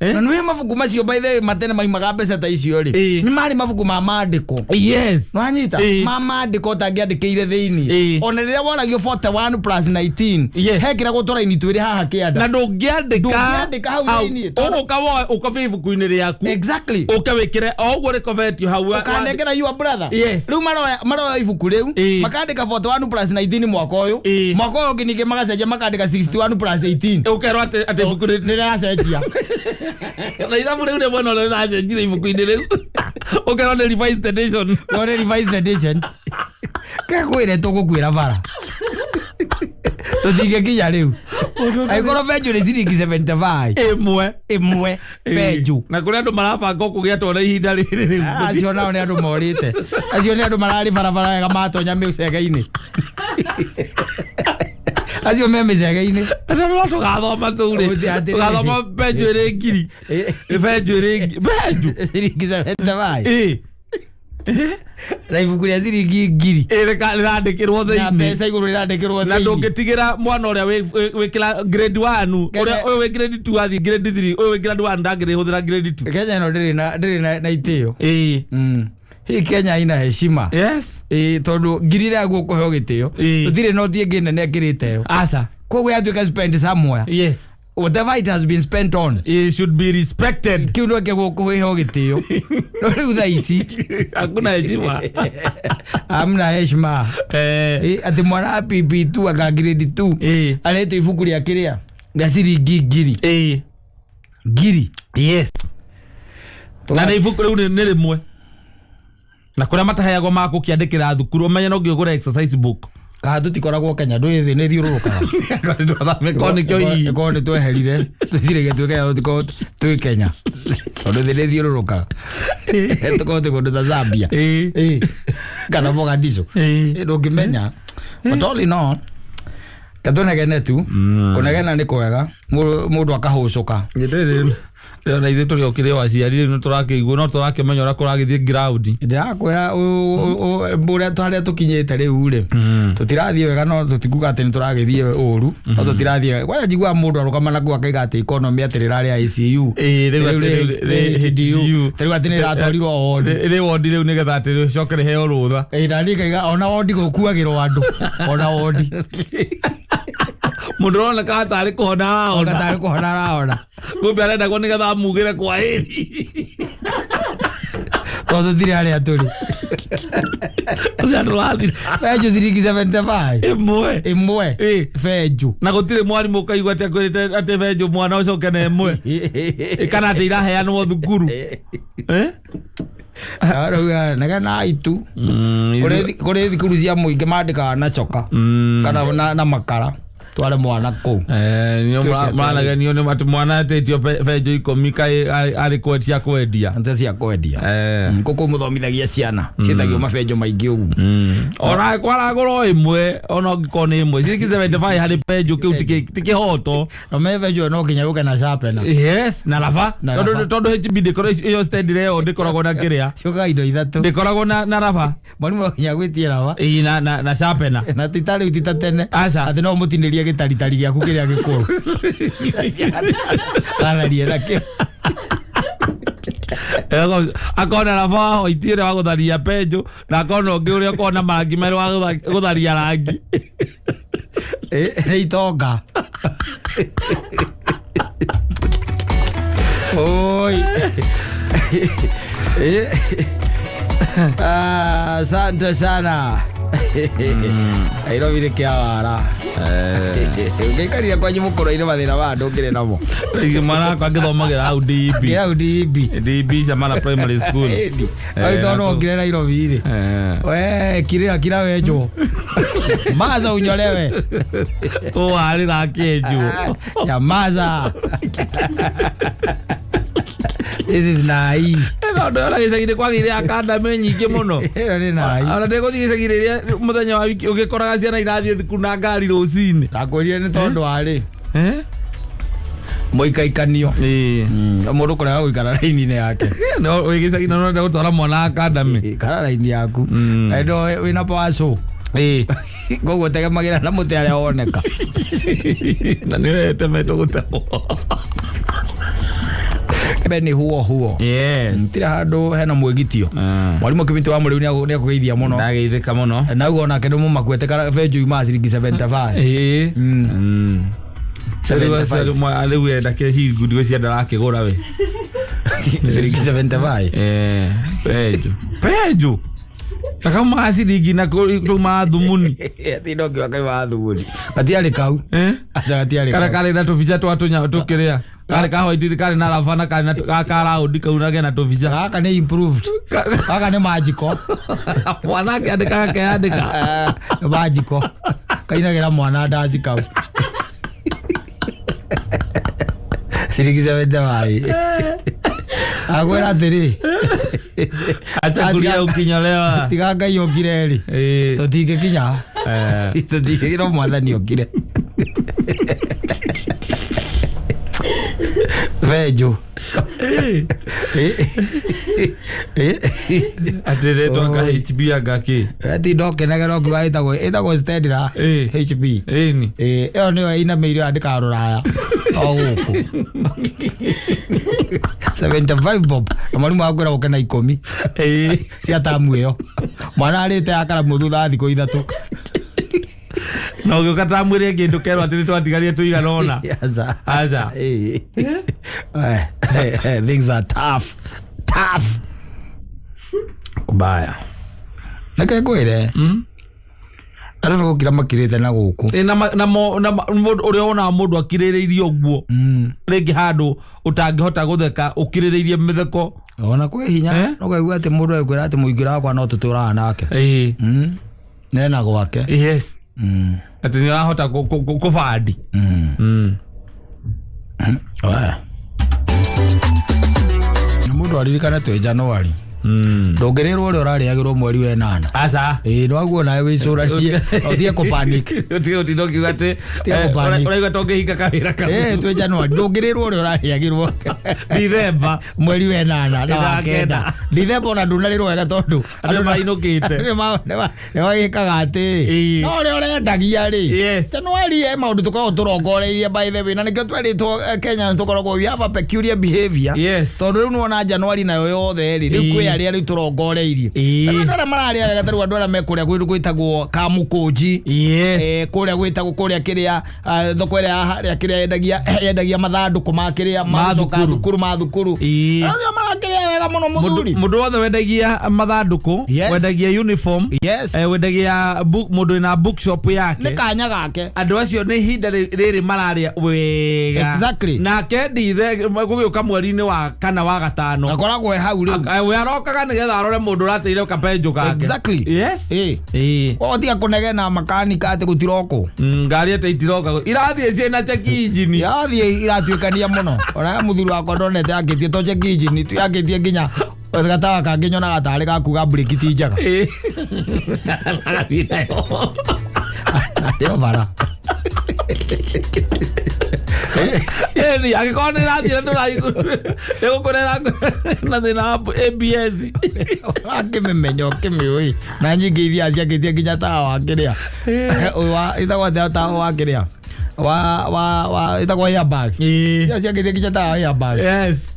Eh? Na nĩwĩ mabuku macio by the way matene maimaga mbeca ta icio rĩ Ĩĩ. nĩ marĩ mabuku ma mandĩko. Yes. Nwanyita Ĩĩ. ma mandĩko ũtangĩandĩkĩire thĩinĩ Ĩĩ. ona rĩrĩa woragio 41 plus 19 Yes. hekĩragwo tũraini twĩrĩ haha kĩanda Na ndũngĩandĩka Ndũngĩandĩka hau thĩinĩ, tondũ- ũgũka woe ũkobie ibuku-inĩ rĩaku exactly ũke wĩkĩre o ũguo rĩkobetio hau ũkanengera your brother Yes. rĩu maroya ibuku rĩu Ĩĩ. makandĩka 41 plus 19 mwaka ũyũ Ĩĩ. mwaka ũyũ ũngĩ ningĩ magacenjia makandĩka 61 plus 18 ũkerwo atĩ atĩ ibuku rĩ nĩ rĩracenjia na ithabu rĩu rĩmwe no rĩracenjire ibuku-inĩ rĩu ũkerwo nĩ revised edition. Yone revised edition kakwĩre tũgũkuĩra bara tũtingĩkinya rĩu angĩkorwo benjũ nĩ ciringi 75 Ĩmwe. ĩmwe benjũ. Na kũrĩ andũ marabanga kũgĩa twana ihinda rĩrĩ rĩu. Acio nao nĩ andũ morĩte acio nĩ andũ mararĩ barabara wega matonya mĩcege-inĩ acio me mĩcege-inĩ. Andũ no tũgathoma tũu rĩ Ũguo atĩrĩrĩ. tũgathoma benjũ ĩrĩ ngiri benjũ ĩrĩ ngiri benjũ Ciringi 75 ĩĩ na ibuku rĩa ciringi ngiri ĩĩ rĩrandĩkĩrwo na thĩinĩ mbeca igũrũ rĩrandĩkĩrwo na thĩinĩ. ndũngĩtigĩra mwana ũrĩa wĩ grade 1 ũrĩa ũyũ wĩ grade 2 athiĩ grade 3 ũyũ wĩ grade 1 ndangĩrĩhũthĩra grade 2. Kenya ĩno ndĩrĩ na ndĩrĩ na itĩo. Ĩĩ. Hii Kenya ina heshima. Yes. Ĩĩ tondũ ngiri ĩrĩa gũkũheo gĩtĩo Ĩĩ. tũtirĩ noti ĩngĩ nene ĩkĩrĩte ĩyo Aca. koguo yatuĩka spend somewhere Yes. Whatever it has been spent on, It should be respected. kiu no kĩgũkũheo gĩtĩo, no rĩu thaa ici Hakuna heshima. Amna heshima. Atĩ mwana wa PP2 aka grade 2 aretwo ibuku rĩa kĩrĩa rĩa ciringi ngiri ngiri. Yes, na nä ibuku rä u nä rä mwe na kå rä a mataheagwo ma kå kä andä kä ra thukuru ũmenye no ngä å gå re exercise book. Kana tũtikoragwo Kenya, ndũĩ thĩ nĩ thiũrũrũkaga. Korwo nä kä o hihi. Ĩkorwo nĩ tweherire tũthire gĩtuĩke Kenya, tũtikorwo twĩ Kenya tondũ thĩ nĩ thiũrũrũkaga, tũkorwo twĩ kũndũ ta Zambia. Kana Mogadishu. Ndũngĩmenya. But all in all, katũnegene tu, kũnegena nĩ kwega, mũndũ akahũcũka. Ona ithuä tå rä o kä rä o aciari rä u nä tå rakä igua no tå rakä menya å rä a kå ragä thiä ground. Ndĩrakwĩra ũrĩa harĩa tũkinyĩte rĩu rĩ, tũtirathiĩ wega, no tũtikuga atĩ nĩ tũragĩthiĩ ũru, no tũtirathiĩ wega. Kwanja njiguaga mũndũ arũgama na kuu akaiga atĩ economy atĩ rĩrarĩ ICU. Rĩu Rĩu atĩ rĩ HDU. HDU, rĩu atĩ nĩ ĩratwarirwo wodi. Rä wondi rä u nä getha atä rä coke rä heo rå tha. Na niĩ ngaiga ona wondi gũkuagĩrwo andũ, ona wondi. Må ndå roneka tarä kå hona arahona. Ona tarĩ kũhona arahona. Kumbe arendagwo nä getha amugä re kwa ĩri. Tondũ tũtirĩ harĩa tũrĩ. Andå rathira. Benjũ ciringi 75. Ĩmwe. Ĩmwe. Benjũ. Na gå tirä mwarimå ũkaigua atä akwä rä te atä benjå mwana å coke na ĩmwe. Kana atä iraheanwo thukuru. Eh? Arauga negena itu. Kũrĩ thukuru cia mũingĩ mandĩkaga na coka kana na makara, tware mwana kũu. Nä maranagenio nä atä mwana atä benjå 10 kaä arä kwendia kwendia. Ante cia kwendia. Kũkũ mũthomithagia ciana ciĩtagio mabenjũ maingĩ ũguo. Ona kwaragå ĩmwe, ona ũngĩkorwo nĩ ĩmwe ciringi 75 harĩ benjũ kĩu ti kĩhoto. No me benjũ no nginya ũke na sharpener. Yes, na raba. Na tondũ raba. Tondũ HB ndĩkorwo ĩyo stand ĩyo ndĩkoragwo na kĩrĩa. Ciũkaga indo ithatũ. Ndĩkoragwo na raba. Mwarimũ no nginya gwĩtie raba. Ĩĩ, na sharpener. Na ti ta rĩu, ti ta tene Aca. atĩ no mũtinĩrie gĩtaritari gĩaku kĩrĩa gĩkũrũ atharie nakĩo. Akona raba wa hoiti ũrĩa wa gũtharia benjũ na akona ũngĩ ũrĩa ũkoragwo na marangi merũ wa gũtharia rangi. Nĩ itonga oi. Ah, asante sana. Nairobi nĩ kĩawara, ũngĩikarire kwanyu mũkũrũ-inĩ mathĩna ma andũ ũngĩrĩ namo. Mwana wakwa angĩthomagĩra hau DB. Kĩrau DB. DB Shamala Primary School. Ĩni tondũ no ũngire Nairobi rĩ, we kirĩra kira wenjwo maza unyolewe. Ũwarĩra akĩenjwo. Nyamaza, this is nai. No ndona gĩcagi-inĩ kwagĩire academy nyingĩ mũno. Ĩno nĩ nai. Ona ndĩgũthiĩ gĩcagi rĩrĩa mũthenya wa wiki ũgĩkoraga ciana irathiĩ thukuru na ngari rũcinĩ. Ndakwĩrire nĩ tondũ warĩ Eh? mũikaikanio. Ĩĩ. Mũndũ kũrega gũikara raini-inĩ yake. No wĩ gĩcagi no ũrenda gũtwara mwana academy. Ikara raini yaku. Na ndo wĩna paco. Koguo tegemagĩra na mũtĩ harĩa woneka. Na nĩ wetemetwo gũtemwo. Be nĩ huo huo. Yes. Tira handũ hena mwĩgitio. Mwarimũ Kĩmĩtĩ wa Mũrĩu nĩ akũgeithia mũno. Ndageithĩka mũno. Na ugo onake nĩ mũmakuĩte benjũ iuma ciringi 75. Ĩĩ. 75. Rĩu enda kĩhingu ndigũcia ndarakĩgũra we. Ciringi 75. Benjũ benjũ takauma ciringi na kauma thumuni. Ati no ngiwa kaima thumuni. Gatiarĩ kau. Eh? Aca gatiarĩ Karĩa kau. karĩ na tũbica twa tũnya tũkĩrĩa karĩ ka white karĩ na raba na karĩ na ka round kau na kena tũbica. Gaka nĩ improved. Gaka nĩ magical. Mwana akĩandĩka akeyandĩka. Nĩ magical. Kainagĩra mwana ndaci kau. Ciringi 75. Akwĩra atĩrĩ. Acha kulia ukinyolewa. Tiga Ngai okire rĩ. Tũtingĩkinya. Tũtingĩkinya, no mwathani okire. Benjũ. Atĩrĩ twaka HB anga kĩ. Ati ndokenagera ũkiuga ĩtagwo Stedra HB. Ĩni. Ĩyo nĩyo ĩinamĩire yandĩkaga rũraya o gũkũ. 75 bob na mwarimũ akwĩra ũke na 10 cia tamu ĩyo, mwana arĩte akaramu thutha wa thikũ 3. Na ũgĩũka ta mwĩrĩ ĩngĩ ndũkerwo atĩ nĩ twatigarie tũigana ũna. Aca. Aca. Eh. Eh, things are tough, tough. Kubaya. Reke ngwĩre, andũ nĩ gũkira makirĩte na gũkũ. Ĩ, na ma- na mo- na ma- mũndũ ũrĩa wonaga mũndũ akirĩrĩirie ũguo rĩngĩ handũ ũtangĩhota gũtheka ũkirĩrĩirie mĩtheko. Ona kwĩ hinya. Eh? Ũkaigua atĩ mũndũ ekwĩra atĩ mũingĩra wakwa no tũtũraga nake. Ĩĩ. Nena gwake. Yes, atĩ nĩ ũrahota kũbandi. We. Na mũndũ aririkane twĩ Januari, ndũngĩrĩrwo ũrĩa ũrarĩagĩrwo mweri wa ĩnana. Aca. Ĩĩ, nwaguo nawe wĩcũranie, ũtige kũpanic. Ũtige gũtinda ũkiuga atĩ Tiga kũpanic. ũraigua ta ũngĩhinga kawĩra kau. Ĩĩ, twĩ Januari, ndũngĩrĩrwo ũrĩa ũrarĩagĩrwo Dithemba. Mweri wa ĩnana na wa Na kenda. kenda. Dithemba ona ndũnarĩrwo wega tondũ Andũ mainũkĩte. nĩmagĩkaga atĩ Ĩĩ. no ũrĩa ũrendagia rĩ. Januari he maũndũ tũkoragwo tũrongoreirie, by the way, na nĩkĩo twerĩtwo Kenyans tũkoragwo, we have a peculiar behavior. Tondũ rĩu nĩwona Januari nayo yothe rĩ, rĩu kwĩ arĩa rĩu tũrongoreirie. Rĩu andũ arĩa mararĩa wega, tarĩu andũ arĩa me kũrĩa gwĩtagwo Kamũkũnji. Kũrĩa gwĩtagwo kũrĩa kĩrĩa, thoko ĩrĩa ya harĩa kĩrĩa yendagia mathandũkũ ma kĩrĩa Ma ma thukuru. Thukuru, ma thukuru. Acio marakĩrĩa wega mũno, mũthuri. Mũndũ wothe wendagia mathandũkũ, wendagia uniform, wendagia book, mũndũ wĩna bookshop yake. Nĩ kanya gake. Andũ acio nĩ ihinda rĩrĩ mararĩa wega. Nake ndithe gũgĩũka mweri-inĩ wa kana wa gatano, akoragwo e hau rĩu. We arokaga nĩgetha arore mũndũ ũrateire kapenjũ kake. Ĩĩ. Koguo tiga kũnegena makanika atĩ gũtirokwo. Ngari ate itiroka, irathiĩ ciĩna check engine. Irathiĩ iratuĩkania mũno. Ona mũthuri wakwa ndonete akĩtie to check engine tu, yakĩtie nginya gatawa kangĩ nyonaga tarĩ gakuga breki ti njega. Ĩĩ. Agathiĩ nayo. Arĩ o bara. Ĩni, angĩkorwo nĩ ĩrathiĩ na ndũraigua nĩgũkũrera na thĩna wa ABS. Akĩmĩmenya ũkĩmĩũĩ na nyingĩ ithiaga ciakĩtie nginya tawa wa kĩrĩa, ũyũ wa ĩtagwo atĩa, tawa wa kĩrĩa wa ĩtagwo airbag. Ithiaga ciakĩtie nginya tawa wa airbag.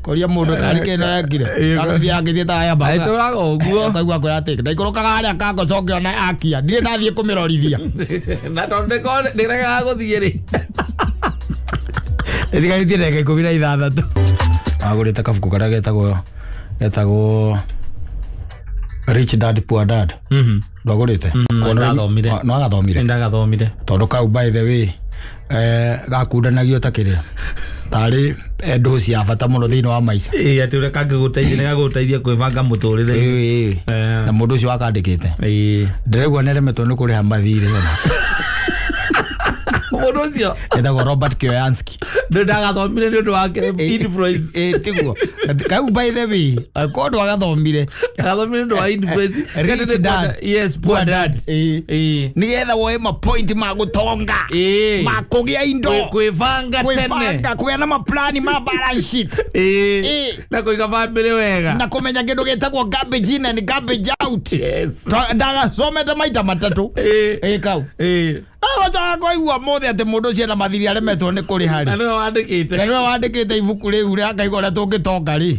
Kũria mũndũ karĩ kĩno ekire. Agathiĩ akĩtie tawa airbag. Aitũraga ũguo. Kaigua kwĩra atĩ ndaikũrũkaga harĩa kangocoke ona akia ndirĩ ndathiĩ kũmĩrorithia. Na tondũ ndĩregaga gũthiĩ rĩ. Ĩtigarĩtie ndagĩka 16. Wagũrĩte kabuku karĩa getagwo Rich Dad Poor Dad, ndwagũrĩte? Ndathomire. No agathomire. Ndagathomire. Tondũ kau, by the way, gakundanagio ta kĩrĩa tarĩ ndũ cia bata mũno thĩinĩ wa maica. Ĩĩ, atĩ ũrĩa kangĩgũteithia nĩ gagũteithia kwĩbanga mũtũrĩre. Ĩĩ. Na mũndũ ũcio wakandĩkĩte, Ĩĩ. ndĩraigua nĩaremetwo nĩ kũrĩha mathirĩ ona. Mũndũ ũcio Etagwo Robert Kiyosaki. Ndagathomire nĩ ũndũ wake influence. Ĩĩ, tiguo kau, by the way, korwo ndwagathomire. Ndagathomire nĩ ũndũ wa influence. Rich Dad. Yes, Poor Dad. Ĩĩ. Ĩĩ. Nĩgetha woe mapoint ma gũtonga, Ĩĩ. ma kũgĩa indo. Kwĩbanga tene. Kwĩbanga, kũgĩa na maplani ma balance sheet. Ĩĩ. Ĩĩ. Na kũiga bamĩrĩ wega. Na kũmenya kĩndũ gĩtagwo garbage in and garbage out. Ndagasomete maita matatũ. Ĩĩ. Ĩĩ, kau. Ĩĩ. Agacoka kwaigua mothe atĩ mũndũ ũcio ena mathiri aremetwo nĩ kũrĩha Na rĩ. nĩwe wandĩkĩte. Na nĩwe wandĩkĩte ibuku rĩu rĩ, akaigua ũrĩa tũngĩtonga rĩ.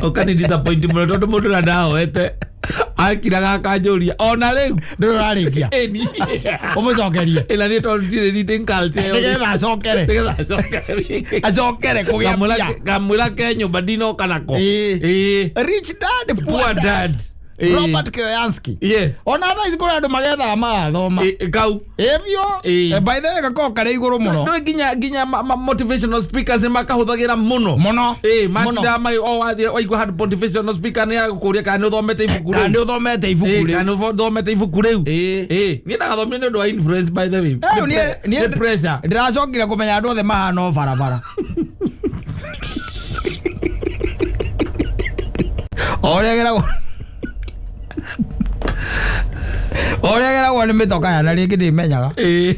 Ũkani disappoint mũno tondũ mũndũ ũrĩa ndahoete akiraga akanjũria ona rĩu. Ndũrĩ ũrarĩkia. Ĩni. Ũmũcokerie. Ĩna niĩ tondũ ndirĩ reading culture ĩyo. Nĩgetha acokere. Nĩgetha acokere. Acokere kũgĩa mbia. Kamwĩra ke nyũmba ndinoka nako. Ĩĩ. Ĩĩ. Rich Dad Poor Poor Dad. Dad. Ĩĩ. Robert Kiyosaki. Ona thaa ici kũrĩ andũ magethaga magathoma. Ĩĩ, kau. Ĩ biũ. Ĩĩ. By the way, gakoragwo karĩ igũrũ mũno. Nĩ nginya motivational speakers nĩ makahũthagĩra mũno. Mũno. Ĩĩ, Mũno. matindaga o wathiĩ waigua handũ motivational speaker nĩ agũkũria kana nĩ ũthomete ibuku Kana rĩu. nĩ ũthomete ibuku Ĩĩ, rĩu. kana nĩ ũthomete ibuku rĩu. Ĩĩ. Ĩĩ, niĩ ndagathomire nĩ ũndũ wa influence, by the way. Eh, Nĩ pressure. Ndĩracokire kũmenya andũ othe mahana o barabara o ũrĩa geragwo, o ũrĩa geragwo nĩ mĩtoka ya na rĩngĩ ndĩmenyaga. Ĩĩ,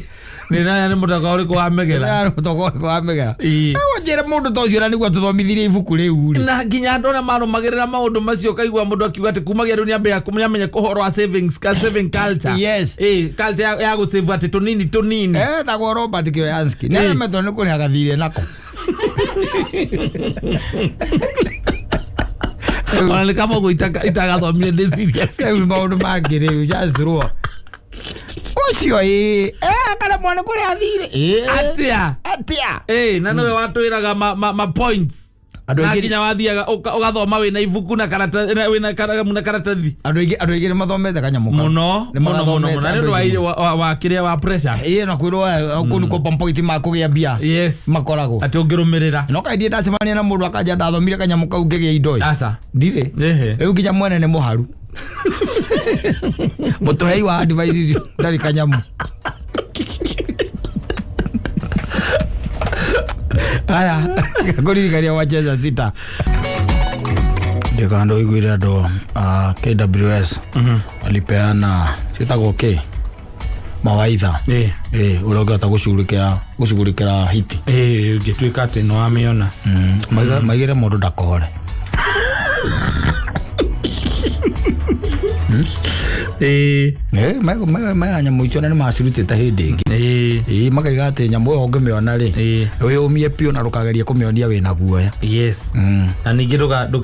nĩ naya nĩ mũtoka ũrĩkũ wa mĩgera. Mũtoka ũrĩkũ wa mĩgera. Ĩĩ. Nĩguo njĩre mũndũ ta ũcio na nĩguo tũthomithirie ibuku rĩu rĩ. Na nginya andũ arĩa marũmagĩrĩra maũndũ macio, kaigua mũndũ akiuga atĩ kumagia rĩu nĩamenya ũhoro wa savings ka saving culture. Ĩĩ, culture ya gũsave atĩ tũnini tũnini. Etagwo Robert Kiyosaki, nĩ aremetwo nĩ kũrĩha gathirĩ nako. Ona nĩ kaba ũguo itagathomire ndĩ serious. Rĩu maũndũ mangĩ rĩu just throw. Ũcio ĩ akaremwo nĩ kũrĩa athire. Ĩ. Atia. Atia. Ĩ, na nĩwe watwĩraga ma points. Andũ Na aingĩ nginya wathiaga ũgathoma wĩna ibuku na karatathi, wĩna karamu na karatathi. Andũ aingĩ nĩ mathomete kanyamũ kau. Mũno Nĩ mũno mũno magathomete mũno. Na nĩ andũ ũndũ wa aingĩ. wa kĩrĩa wa pressure. Ĩ, na kwĩrwo kũu nĩkuo pampoiti ma kũgĩa mbia Yes. makoragwo. Atĩ ũngĩrũmĩrĩra. No kaĩ ndirĩ ndacemania na mũndũ akanja ndathomire kanyamũ kau ngĩgĩa indo ĩ. Aca. Ndirĩ. Ehe. Rĩu nginya mwene nĩ mũharu. Mũtũhei wa advice icio ndarĩ kanyamũ. Aya, ngũririkania wacheza sita. Ndikando iguire andũ a KWS walipeana ciĩtagwo kĩ mawaitha. Ĩ. Ĩ, ũrĩa ũngĩhota gũcugurikĩra hiti. Ĩ, ũngĩtuĩka atĩ nĩ wamĩona. Maigĩre mũndũ ndakore. Ĩ. Mera nyamũ icio na nĩ macirutĩte hĩndĩ ĩngĩ. Ĩ. Ĩ, makaiga atĩ nyamũ ĩyo ũngĩmĩona rĩ, Ĩ. wĩyũmie biũ na ndũkagerie kũmĩonia wĩna guoya. Yes. Na ningĩ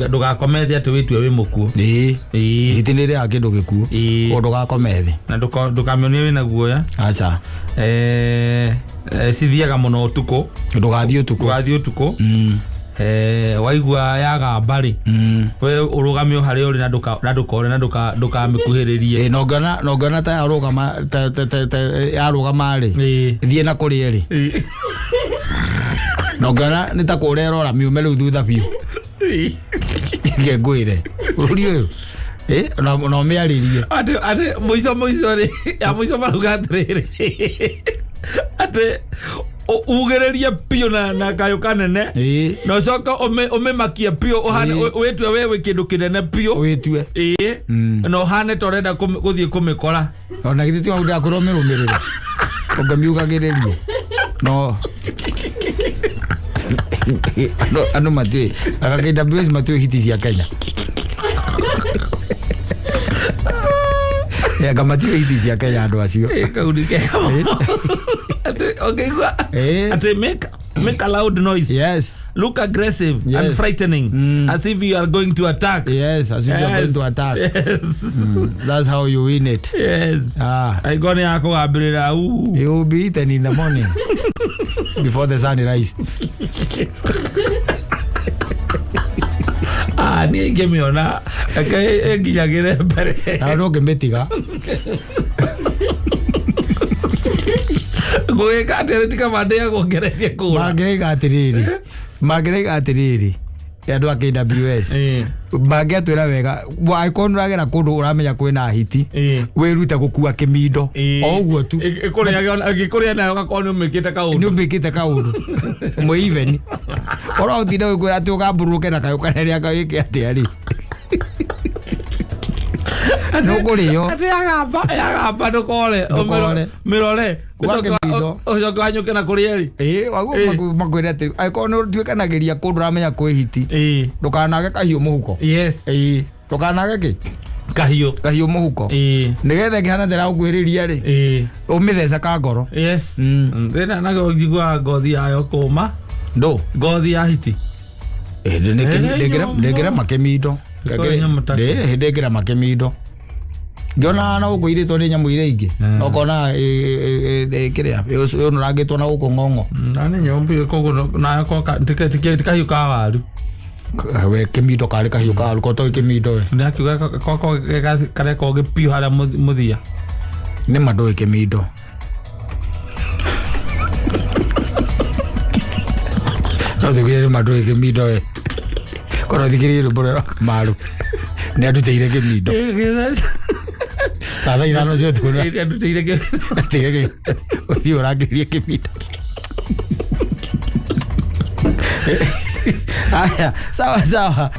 ndũgakome thĩ atĩ wĩtue wĩ mũkuũ. Ĩ. Ĩ. Hiti nĩ ĩrĩaga kĩndũ gĩkuũ. Ĩ. Koguo ndũgakome thĩ. Na ndũkamĩonie wĩna guoya. Aca. Cithiaga mũno ũtukũ. Ndũgathiĩ ũtukũ. Ndũgathiĩ ũtukũ. Waigua yagamba rĩ, we ũrũgame o harĩa ũrĩ na ndũkore na ndũkamĩkuhĩrĩrie. Ĩ, na ũngĩona ta yarũgama ta yarũgama rĩ, Ĩ. thiĩ na kũrĩa rĩ. Ĩ. Na ũngĩona nĩ ta kũrĩa ĩrora mĩume rĩu thutha biũ. Ĩ. Reke ngwĩre. Bũrũri ũyũ. Ĩ, na ũmĩarĩrie. Atĩ mũico mũico rĩ, ya mũico marauga atĩrĩrĩ, atĩ ugĩrĩrie biũ na kayũ kanene. Ĩ. Na ũcoke ũmĩmakie biũ, ũhane Ĩ. wĩtue we wĩ kĩndũ kĩnene biũ. Wĩtue. Ĩ. Na ũhane ta ũrenda gũthiĩ kũmĩkora. Ona githĩ ti maũndũ akwĩrwo mĩrũmĩrĩre. Ũngĩmiugagĩrĩrie. No. Andũ matiũĩ. Aka KWS matiũĩ hiti cia Kenya. Anga matiũĩ hiti cia Kenya andũ acio. Ĩ, kau nĩ kega mũno. Atĩ ũngĩigua Ĩ. atĩ make a loud noise. Yes. Look aggressive and Yes. frightening, as if you are going to attack. Yes, as if you are going to attack. Yes. That's how you win it. Yes. Ah. Aigua nĩ yakũgambĩrĩra uu. You will be eaten in the morning before the sun rise. Ah, niĩ ingĩmĩona reke ĩnginyagĩre mbere. Na ndũngĩmĩtiga. Ngũgĩka atĩa tiga mandĩagwo ngeretie kũra. Mangĩraiga atĩrĩrĩ andũ a KWS Ĩ. mangĩatwĩra wega angĩkorwo nĩ ũragera kũndũ ũramenya kwĩna hiti, Ĩ. wĩrute gũkua kĩmindo. Ĩ. O ũguo tu. Ĩngĩkũrĩa nayo ũgakorwo nĩ ũmĩkĩte Nĩ kaũndũ. ũmĩkĩte kaũndũ mwĩ even oro ũtinde gwĩkwĩra atĩ ũgambũrũke na kayũ kanene wĩke atĩa rĩ, nĩ ũkũrĩo. Atĩ yagamba ndũkore. Ndũkore. Mĩrore. Kua kĩmindo. Ũcoke wanyũke na kũrĩa ĩrĩ. Ĩ, waguo makwĩre atĩ angĩkorwo nĩ ũtuĩkanagĩria kũndũ ũramenya kwĩ hiti, Ĩ. ndũkanage kahiũ mũhuko. Yes. Ĩ, ndũkanage kĩ? Kahiũ. Kahiũ mũhuko. Ĩ. Nĩgetha ĩngĩhana ta ĩragũkuhĩrĩria rĩ, Ĩ. ũmĩthece ka ngoro. Yes. Thĩna nago njiguaga ngothi yayo kũma. Ndũ. Ngothi ya hiti. Nyũmũ. Ndĩngĩrema kĩmindo. Ĩkorwo nyũmũ ta kĩ. Ndĩngĩrema kĩmindo. Ngĩona na gũkũ irĩtwo nĩ nyamũ iria ingĩ okona kĩrĩa ũnũrangĩtwo na gũkũ ng'ong'o. Na nĩ nyũmbi koguo nayo ti kahiũ ka waru. We kĩmindo karĩ kahiũ ka waru kotoĩ kĩmindo we. Ndĩrakiuga koko kareka ũgĩ piũ harĩa mũthia. Nĩ ma ndũĩ kĩmindo. No thikĩrĩrie nĩ ma ndũĩ kĩmindo we. Korwo thikĩrĩrie rwĩmbo rũrĩa rwa Kamaru nĩ andutĩire kĩmindo ta thaa 5 cia ũtukũ. Andutĩire kĩmindo. Ũthiĩ ũrangĩrĩrie kĩmindo. Aya, sawa sawa.